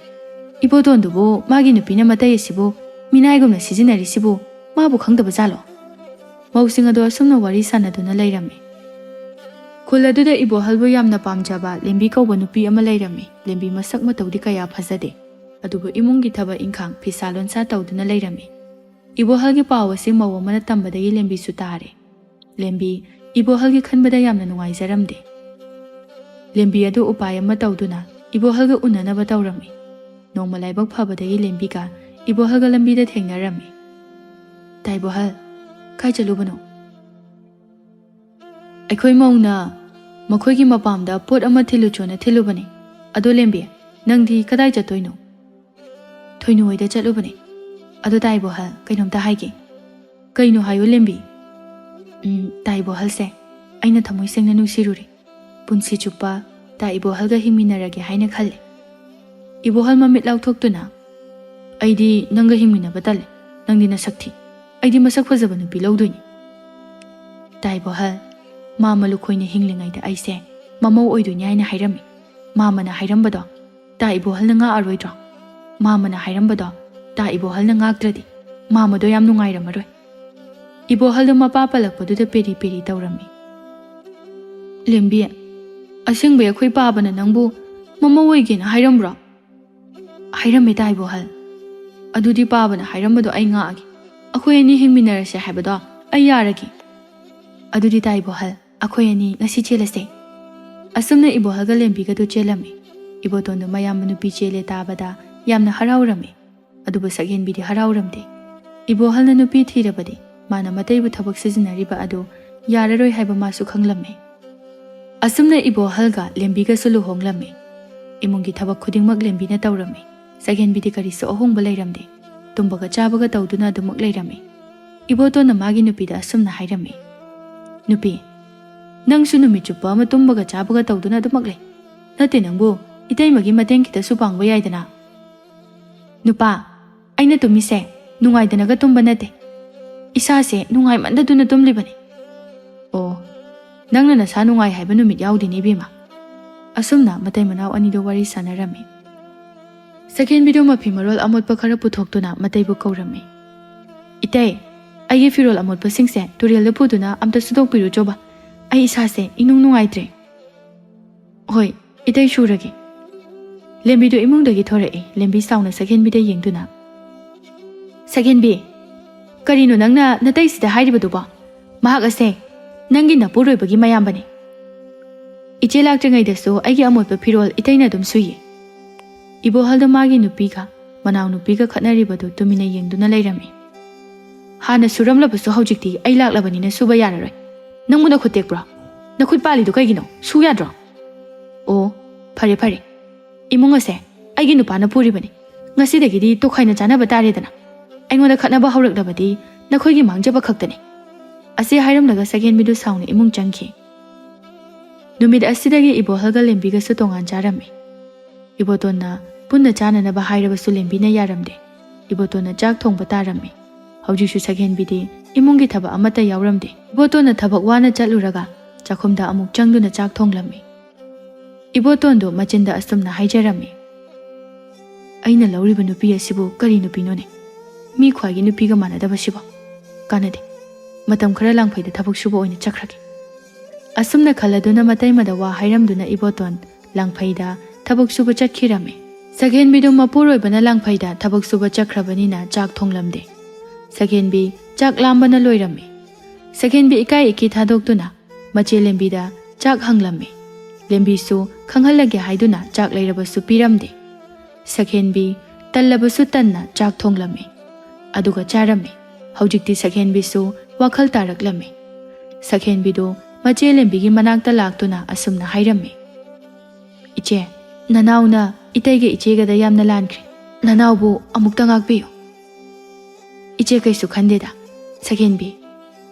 ꯏꯕꯣꯇꯣꯟꯗꯨꯕꯨ ꯃꯥꯒꯤ ꯅꯨꯄꯤꯅ ꯃꯇꯩ ꯑꯁꯤꯕꯨ ꯃꯤꯅꯥꯏꯒꯨꯝꯅ ꯁꯤꯖꯤꯟꯅꯔꯤꯁꯤꯕꯨ ꯃꯥꯕꯨ ꯈꯪꯗꯕ ꯖꯥꯠꯂꯣ?" ꯃꯧꯁꯤꯡ ꯑꯗꯨ ꯑꯁꯨꯝꯅ ꯋꯥꯔꯤ ꯁꯥꯟꯅꯗꯨꯅ ꯂꯩꯔꯝꯃꯤ꯫ ꯈꯨꯜ ꯑꯗꯨꯗ ꯏꯕꯣꯍꯜꯕꯨ ꯌꯥꯝꯅ ꯄꯥꯝꯖꯕ ꯂꯦꯝꯕꯤ ꯀꯧꯕ ꯅꯨꯄꯤ ꯑꯃ ꯂꯩꯔꯝꯃꯤ꯫ ꯂꯦꯝꯕꯤ ꯃꯁꯛ ꯃꯇꯧꯗꯤ ꯀꯌꯥ ꯐꯖꯗꯦ, ꯑꯗꯨꯕꯨ ꯏꯃꯨꯡꯒꯤ ꯊꯕꯛ ꯏꯪꯈꯥꯡ, ꯐꯤꯁꯥ ꯂꯣꯟꯁꯥ ꯇꯧꯗꯨꯅ ꯂꯩꯔꯝꯃꯤ꯫ ꯏꯕꯣꯍꯜꯒꯤ ꯄꯥꯎ ꯑꯁꯤ ꯃꯧ ꯑꯃꯅ ꯇꯝꯕꯗꯒꯤ ꯂꯦꯝꯕꯤꯁꯨ ꯇꯥꯔꯦ꯫ ꯂꯦꯝꯕꯤ ꯏꯕꯣꯍꯜꯒꯤ ꯈꯟꯕꯗ ꯌꯥꯝꯅ ꯅꯨꯡꯉꯥꯏꯖꯔꯝꯗꯦ꯫ ꯂꯦꯝꯕꯤ ꯑꯗꯨ ꯎꯄꯥꯏ ꯑꯃ ꯇꯧꯗꯨꯅ ꯏꯕꯣꯍꯜꯒ ꯎꯅꯅꯕ ꯇꯧꯔꯝꯃꯤ꯫ ꯅꯣꯡꯃ ꯂꯥꯏꯕꯛ ꯐꯕꯗꯒꯤ ꯂꯦꯝꯕꯤꯒ ꯏꯕꯣꯍꯜꯒ ꯂꯝꯕꯤꯗ ꯊꯦꯡꯅꯔꯝꯃꯤ꯫ "ꯇꯥ ꯏꯕꯣꯍꯜ, ꯀꯥꯏ ꯆꯠꯂꯨꯕꯅꯣ?" "ꯑꯩꯈꯣꯏ ꯃꯧꯅ ꯃꯈꯣꯏꯒꯤ ꯃꯄꯥꯝꯗ ꯄꯣꯠ ꯑꯃ ꯊꯤꯜꯂꯨꯆꯣꯅ ꯊꯤꯜꯂꯨꯕꯅꯤ꯫ ꯑꯗꯣ ꯂꯦꯝꯕꯤ, ꯅꯪꯗꯤ ꯀꯗꯥꯏ ꯆꯠꯇꯣꯏꯅꯣ?" "ꯊꯣꯏꯅꯨ ꯍꯣꯏꯗ ꯆꯠꯂꯨꯕꯅꯤ꯫ ꯑꯗꯣ ꯇꯥ ꯏꯕꯣꯍꯜ, ꯀꯩꯅꯣꯝꯇ ꯍꯥꯏꯒꯦ꯫" "ꯀꯩꯅꯣ ꯍꯥꯏꯌꯣ ꯂꯦꯝꯕꯤ꯫" "ꯎꯝ, ꯇꯥ ꯏꯕꯣꯍꯜꯁꯦ ꯑꯩꯅ ꯊꯃꯣꯏ ꯁꯦꯡꯅ ꯅꯨꯡꯁꯤꯔꯨꯔꯦ꯫ ꯄꯨꯟꯁꯤ ꯆꯨꯞꯄ ꯇꯥ ꯏꯕꯣꯍꯜꯒ ꯍꯤꯡꯃꯤꯟꯅꯔꯒꯦ ꯍꯥꯏꯅ ꯈꯜꯂꯦ꯫" ꯏꯕꯣꯍꯜ ꯃꯃꯤꯠ ꯂꯥꯎꯊꯣꯛꯇꯨꯅ, "ꯑꯩꯗꯤ ꯅꯪꯒ ꯍꯤꯡꯃꯤꯟꯅꯕ ꯇꯜꯂꯦ꯫ ꯅꯪꯗꯤ ꯅꯁꯛ ꯊꯤ꯫ ꯑꯩꯗꯤ ꯃꯁꯛ ꯐꯖꯕ ꯅꯨꯄꯤ ꯂꯧꯗꯣꯏꯅꯤ꯫" "ꯇꯥ ꯏꯕꯣꯍꯜ, ꯃꯥꯃ ꯂꯨꯈꯣꯏꯅ ꯍꯤꯡꯂꯤꯉꯩꯗ ꯑꯩꯁꯦ ꯃꯃꯧ ꯑꯣꯏꯗꯣꯏꯅꯤ ꯍꯥꯏꯅ ꯍꯥꯏꯔꯝꯃꯤ꯫ ꯃꯥꯃꯅ ꯍꯥꯏꯔꯝꯕꯗꯣ ꯇꯥ ꯏꯕꯣꯍꯜꯅ ꯉꯥꯛꯑꯔꯣꯏꯗ꯭ꯔꯣ? ꯃꯥꯃꯅ ꯍꯥꯏꯔꯝꯕꯗꯣ ꯇꯥ ꯏꯕꯣꯍꯜꯅ ꯉꯥꯛꯇ꯭ꯔꯗꯤ ꯃꯥꯃꯗꯣ ꯌꯥꯝ ꯅꯨꯡꯉꯥꯏꯔꯝꯃꯔꯣꯏ꯫" ꯏꯕꯣꯍꯜꯗꯣ ꯃꯄꯥ ꯄꯜꯂꯛꯄꯗꯨꯗ ꯄꯦꯔꯤ ꯄꯦꯔꯤ ꯇꯧꯔꯝꯃꯤ꯫ "ꯂꯦꯝꯕꯤ, ꯑꯁꯦꯡꯕꯩ ꯑꯩꯈꯣꯏ ꯄꯥꯕꯅ ꯅꯪꯕꯨ ꯃꯃꯧ ꯑꯣꯏꯒꯦꯅ ꯍꯥꯏꯔꯝꯕ꯭ꯔꯣ?" "ꯍꯥꯏꯔꯝꯃꯦ ꯇꯥ ꯏꯕꯣꯍꯜ꯫" "ꯑꯗꯨꯗꯤ ꯄꯥꯕꯅ ꯍꯥꯏꯔꯝꯕꯗꯣ ꯑꯩ ꯉꯥꯛꯑꯒꯦ꯫ ꯑꯩꯈꯣꯏ ꯑꯅꯤ ꯍꯤꯡꯃꯤꯟꯅꯔꯁꯦ ꯍꯥꯏꯕꯗꯣ ꯑꯩ ꯌꯥꯔꯒꯦ꯫" "ꯑꯗꯨꯗꯤ ꯇꯥ ꯏꯕꯣꯍꯜ, "ꯑꯩꯈꯣꯏ ꯑꯅꯤ ꯉꯁꯤ ꯆꯦꯜꯂꯁꯦ"꯫ ꯑꯁꯨꯝꯅ ꯏꯕꯣꯍꯜꯒ ꯂꯦꯝꯕꯤꯒꯗꯨ ꯆꯦꯜꯂꯝꯃꯤ꯫ ꯏꯕꯣꯇꯣꯟꯗꯨ ꯃꯌꯥꯝꯕ ꯅꯨꯄꯤ ꯆꯦꯜꯂꯦ ꯇꯥꯕꯗ ꯌꯥꯝꯅ ꯍꯔꯥꯎꯔꯝꯃꯤ꯫ ꯑꯗꯨꯕꯨ ꯁꯛꯍꯦꯟꯕꯤꯗꯤ ꯍꯔꯥꯎꯔꯝꯗꯦ꯫ ꯏꯕꯣꯍꯜꯅ ꯅꯨꯄꯤ ꯊꯤꯔꯕꯗꯤ ꯃꯥꯅ ꯃꯇꯩꯕꯨ ꯊꯕꯛ ꯁꯤꯖꯤꯟꯅꯔꯤꯕ ꯑꯗꯨ ꯌꯥꯔꯔꯣꯏ ꯍꯥꯏꯕ ꯃꯥꯁꯨ ꯈꯪꯂꯝꯃꯤ꯫ ꯑꯁꯨꯝꯅ ꯏꯕꯣꯍꯜꯒ ꯂꯦꯝꯕꯤꯒꯁꯨ ꯂꯨꯍꯣꯡꯂꯝꯃꯤ꯫ ꯏꯃꯨꯡꯒꯤ ꯊꯕꯛ ꯈꯨꯗꯤꯡꯃꯛ ꯂꯦꯝꯕꯤꯅ ꯇꯧꯔꯝꯃꯤ꯫ ꯁꯛꯍꯦꯟꯕꯤꯗꯤ ꯀꯔꯤꯁꯨ ꯑꯍꯣꯡꯕ ꯂꯩꯔꯝꯗꯦ꯫ ꯇꯨꯝꯕꯒ ꯆꯥꯕꯒ ꯇꯧꯗꯨꯅ ꯑꯗꯨꯃꯛ ꯂꯩꯔꯝꯃꯤ꯫ ꯏꯕꯣꯇꯣꯟꯅ ꯃꯥꯒꯤ ꯅꯨꯄꯤꯗ ꯑꯁꯨꯝꯅ ꯍꯥꯏꯔꯝꯃꯤ, "ꯅꯨꯄꯤ, ꯅꯪꯁꯨ ꯅꯨꯃꯤꯠ ꯆꯨꯞꯄ ꯑꯃ ꯇꯨꯝꯕꯒ ꯆꯥꯕꯒ ꯇꯧꯗꯨꯅ ꯑꯗꯨꯃꯛ ꯂꯩ꯫ ꯅꯠꯇꯦ ꯅꯪꯕꯨ, ꯏꯇꯩꯃꯒꯤ ꯃꯇꯦꯡ ꯈꯤꯇꯁꯨ ꯄꯥꯡꯕ ꯌꯥꯏꯗꯅ?" "ꯅꯨꯄꯥ, ꯑꯩꯅ ꯇꯨꯝꯃꯤꯁꯦ ꯅꯨꯡꯉꯥꯏꯗꯅꯒ ꯇꯨꯝꯕ ꯅꯠꯇꯦ꯫ ꯏꯁꯥꯁꯦ ꯅꯨꯡꯉꯥꯏꯃꯟꯗꯗꯨꯅ ꯇꯨꯝꯂꯤꯕꯅꯤ"꯫ "ꯑꯣ, ꯅꯪꯅ ꯅꯁꯥ ꯅꯨꯡꯉꯥꯏ ꯍꯥꯏꯕ ꯅꯨꯃꯤꯠ ꯌꯥꯎꯗꯦꯅꯦ ꯏꯕꯦꯝꯃ"꯫ ꯑꯁꯨꯝꯅ ꯃꯇꯩ ꯃꯅꯥꯎ ꯑꯅꯤꯗꯨ ꯋꯥꯔꯤ ꯁꯥꯟꯅꯔꯝꯃꯤ꯫ ꯁꯛꯍꯦꯟꯕꯤꯗꯨ ꯃꯐꯤ ꯃꯔꯣꯜ ꯑꯃꯣꯠꯄ ꯈꯔ ꯄꯨꯊꯣꯛꯇꯨꯅ ꯃꯇꯩꯕꯨ ꯀꯧꯔꯝꯃꯤ꯫ "ꯏꯇꯩ, ꯑꯩꯒꯤ ꯐꯤꯔꯣꯜ ꯑꯃꯣꯠꯄꯁꯤꯡꯁꯦ ꯇꯨꯔꯦꯜꯗ ꯄꯨꯗꯨꯅ ꯑꯝꯇ ꯁꯨꯗꯣꯛꯄꯤꯔꯨꯆꯣꯕ꯫ ꯑꯩ ꯏꯁꯥꯁꯦ ꯏꯅꯨꯡ ꯅꯨꯡꯉꯥꯏꯇ꯭ꯔꯦ"꯫ "ꯍꯣꯏ, ꯏꯇꯩ ꯁꯨꯔꯒꯦ"꯫ ꯂꯦꯝꯕꯤꯗꯨ ꯏꯃꯨꯡꯗꯒꯤ ꯊꯣꯔꯛꯏ꯫ ꯂꯦꯝꯕꯤ ꯁꯥꯎꯅ ꯁꯛꯍꯦꯟꯕꯤꯗ ꯌꯦꯡꯗꯨꯅ, "ꯁꯛꯍꯦꯟꯕꯤ, ꯀꯔꯤꯅꯣ ꯅꯪꯅ ꯅꯇꯩꯁꯤꯗ ꯍꯥꯏꯔꯤꯕꯗꯨꯕꯣ? ꯃꯍꯥꯛ ꯑꯁꯦ ꯅꯪꯒꯤ ꯅꯄꯨꯔꯣꯏꯕꯒꯤ ꯃꯌꯥꯝꯕꯅꯤ꯫ ꯏꯆꯦ ꯂꯥꯛꯇ꯭ꯔꯤꯉꯩꯗꯁꯨ ꯑꯩꯒꯤ ꯑꯃꯣꯠꯄ ꯐꯤꯔꯣꯜ ꯏꯇꯩꯅ ꯑꯗꯨꯝ ꯁꯨꯏꯌꯦ"꯫ ꯏꯕꯣꯍꯜꯗ ꯃꯥꯒꯤ ꯅꯨꯄꯤꯒ ꯃꯅꯥꯎꯅꯨꯄꯤꯒ ꯈꯠꯅꯔꯤꯕꯗꯨ ꯇꯨꯃꯤꯟꯅ ꯌꯦꯡꯗꯨꯅ ꯂꯩꯔꯝꯃꯤ꯫ "ꯍꯥꯟꯅ ꯁꯨꯔꯝꯂꯕꯁꯨ ꯍꯧꯖꯤꯛꯇꯤ ꯑꯩ ꯂꯥꯛꯂꯕꯅꯤꯅ ꯁꯨꯕ ꯌꯥꯔꯔꯣꯏ꯫ ꯅꯪꯕꯨ ꯅꯈꯨꯠ ꯇꯦꯛꯄ꯭ꯔꯣ? ꯅꯈꯨꯠ ꯄꯥꯜꯂꯤꯗꯨ ꯀꯩꯒꯤꯅꯣ? ꯁꯨ ꯌꯥꯗ꯭ꯔꯣ?" "ꯑꯣ, ꯐꯔꯦ ꯐꯔꯦ꯫ ꯏꯃꯨꯡ ꯑꯁꯦ ꯑꯩꯒꯤ ꯅꯨꯄꯥꯅ ꯄꯨꯔꯤꯕꯅꯤ꯫ ꯉꯁꯤꯗꯒꯤꯗꯤ ꯇꯣꯈꯥꯏꯅ ꯆꯥꯅꯕ ꯇꯥꯔꯦꯗꯅ꯫ ꯑꯩꯉꯣꯟꯗ ꯈꯠꯅꯕ ꯍꯧꯔꯛꯂꯕꯗꯤ ꯅꯈꯣꯏꯒꯤ ꯃꯥꯡꯖꯕ ꯈꯛꯇꯅꯤ"꯫ ꯑꯁꯤ ꯍꯥꯏꯔꯝꯂꯒ ꯁꯛꯍꯦꯟꯕꯤꯗꯨ ꯁꯥꯎꯅ ꯏꯃꯨꯡ ꯆꯪꯈꯤ꯫ ꯅꯨꯃꯤꯠ ꯑꯁꯤꯗꯒꯤ ꯏꯕꯣꯍꯜꯒ ꯂꯦꯝꯕꯤꯒꯁꯨ ꯇꯣꯉꯥꯟ ꯆꯥꯔꯝꯃꯤ꯫ ꯏꯕꯣꯇꯣꯟꯅ ꯄꯨꯟꯅ ꯆꯥꯅꯅꯕ ꯍꯥꯏꯔꯕꯁꯨ ꯂꯦꯝꯕꯤꯅ ꯌꯥꯔꯝꯗꯦ꯫ ꯏꯕꯣꯇꯣꯟꯅ ꯆꯥꯛ ꯊꯣꯡꯕ ꯇꯥꯔꯝꯃꯤ꯫ ꯍꯧꯖꯤꯛꯁꯨ ꯁꯛꯍꯦꯟꯕꯤꯗꯤ ꯏꯃꯨꯡꯒꯤ ꯊꯕꯛ ꯑꯃꯠꯇ ꯌꯥꯎꯔꯝꯗꯦ꯫ ꯏꯕꯣꯇꯣꯟꯅ ꯊꯕꯛ ꯋꯥꯅ ꯆꯠꯂꯨꯔꯒ ꯆꯥꯛꯈꯨꯝꯗ ꯑꯃꯨꯛ ꯆꯪꯗꯨꯅ ꯆꯥꯛ ꯊꯣꯡꯂꯝꯃꯤ꯫ ꯏꯕꯣꯇꯣꯟꯗꯨ ꯃꯆꯤꯟꯗ ꯑꯁꯨꯝꯅ ꯍꯥꯏꯖꯔꯝꯃꯤ, "ꯑꯩꯅ ꯂꯧꯔꯤꯕ ꯅꯨꯄꯤ ꯑꯁꯤꯕꯨ ꯀꯔꯤ ꯅꯨꯄꯤꯅꯣꯅꯦ? ꯃꯤ ꯈ꯭ꯋꯥꯏꯒꯤ ꯅꯨꯄꯤꯒ ꯃꯥꯟꯅꯗꯕꯁꯤꯕꯣ? ꯀꯥꯟꯅꯗꯦ꯫ ꯃꯇꯝ ꯈꯔ ꯂꯥꯡꯐꯩꯗ ꯊꯕꯛ ꯁꯨꯕ ꯑꯣꯏꯅ ꯆꯠꯈ꯭ꯔꯒꯦ"꯫ ꯑꯁꯨꯝꯅ ꯈꯜꯂꯗꯨꯅ ꯃꯇꯩꯃꯗ ꯋꯥ ꯍꯥꯏꯔꯝꯗꯨꯅ ꯏꯕꯣꯇꯣꯟ ꯂꯥꯡꯐꯩꯗ ꯊꯕꯛ ꯁꯨꯕ ꯆꯠꯈꯤꯔꯝꯃꯤ꯫ ꯁꯛꯍꯦꯟꯕꯤꯗꯨ ꯃꯄꯨꯔꯣꯏꯕꯅ ꯂꯥꯡꯐꯩꯗ ꯊꯕꯛ ꯁꯨꯕ ꯆꯠꯈ꯭ꯔꯕꯅꯤꯅ ꯆꯥꯛ ꯊꯣꯡꯂꯝꯗꯦ꯫ ꯁꯛꯍꯦꯟꯕꯤ ꯆꯥꯛ ꯂꯥꯝꯕꯅ ꯂꯣꯏꯔꯝꯃꯤ꯫ ꯁꯛꯍꯦꯟꯕꯤ ꯏꯀꯥꯏ ꯏꯀꯤ ꯊꯥꯗꯣꯛꯇꯨꯅ, ꯃꯆꯦ ꯂꯦꯝꯕꯤꯗ ꯆꯥꯛ ꯍꯪꯂꯝꯃꯤ꯫ ꯂꯦꯝꯕꯤꯁꯨ ꯈꯪꯍꯜꯂꯒꯦ ꯍꯥꯏꯗꯨꯅ ꯆꯥꯛ ꯂꯩꯔꯕꯁꯨ ꯄꯤꯔꯝꯗꯦ꯫ ꯁꯛꯍꯦꯟꯕꯤ ꯇꯜꯂꯕꯁꯨ ꯇꯟꯅ ꯆꯥꯛ ꯊꯣꯡꯂꯝꯃꯤ꯫ ꯑꯗꯨꯒ ꯆꯥꯔꯝꯃꯤ꯫ ꯍꯧꯖꯤꯛꯇꯤ ꯁꯛꯍꯦꯟꯕꯤꯁꯨ ꯋꯥꯈꯜ ꯇꯥꯔꯛꯂꯝꯃꯤ꯫ ꯁꯛꯍꯦꯟꯕꯤꯗꯨ ꯃꯆꯦ ꯂꯦꯝꯕꯤꯒꯤ ꯃꯅꯥꯛꯇ ꯂꯥꯛꯇꯨꯅ ꯑꯁꯨꯝꯅ ꯍꯥꯏꯔꯝꯃꯤ, "ꯏꯆꯦ, ꯅꯅꯥꯎꯅ ꯏꯇꯩꯒ ꯏꯆꯦꯒꯗ ꯌꯥꯝꯅ ꯂꯥꯟꯈ꯭ꯔꯦ꯫ ꯅꯅꯥꯎꯕꯨ ꯑꯃꯨꯛꯇ ꯉꯥꯛꯄꯤꯌꯨ꯫" "ꯏꯆꯦ, ꯀꯩꯁꯨ ꯈꯟꯗꯦꯗ ꯁꯛꯍꯦꯟꯕꯤ꯫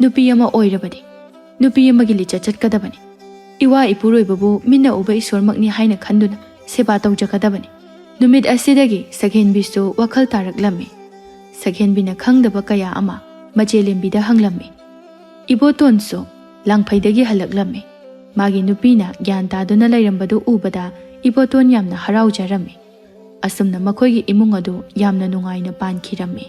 ꯅꯨꯄꯤ ꯑꯃ ꯑꯣꯏꯔꯕꯗꯤ ꯅꯨꯄꯤ ꯑꯃꯒꯤ ꯂꯤꯆꯠ ꯆꯠꯀꯗꯕꯅꯤ꯫ ꯏꯋꯥ ꯏꯄꯨꯔꯣꯏꯕꯕꯨ ꯃꯤꯠꯅ ꯎꯕ ꯏꯁꯣꯔꯃꯛꯅꯤ ꯍꯥꯏꯅ ꯈꯟꯗꯨꯅ ꯁꯦꯕꯥ ꯇꯧꯖꯒꯗꯕꯅꯤ꯫" ꯅꯨꯃꯤꯠ ꯑꯁꯤꯗꯒꯤ ꯁꯛꯍꯦꯟꯕꯤꯁꯨ ꯋꯥꯈꯜ ꯇꯥꯔꯛꯂꯝꯃꯤ꯫ ꯁꯛꯍꯦꯟꯕꯤꯅ ꯈꯪꯗꯕ ꯀꯌꯥ ꯑꯃ ꯃꯆꯦ ꯂꯦꯝꯕꯤꯗ ꯍꯪꯂꯝꯃꯤ꯫ ꯏꯕꯣꯇꯣꯟꯁꯨ ꯂꯥꯡꯐꯩꯗꯒꯤ ꯍꯜꯂꯛꯂꯝꯃꯤ꯫ ꯃꯥꯒꯤ ꯅꯨꯄꯤꯅ ꯒ꯭ꯌꯥꯟ ꯇꯥꯗꯨꯅ ꯂꯩꯔꯝꯕꯗꯨ ꯎꯕꯗ ꯏꯕꯣꯇꯣꯟ ꯌꯥꯝꯅ ꯍꯔꯥꯎꯖꯔꯝꯃꯤ꯫ ꯑꯁꯨꯝꯅ ꯃꯈꯣꯏꯒꯤ ꯏꯃꯨꯡ ꯑꯗꯨ ꯌꯥꯝꯅ ꯅꯨꯡꯉꯥꯏꯅ ꯄꯥꯟꯈꯤꯔꯝꯃꯤ꯫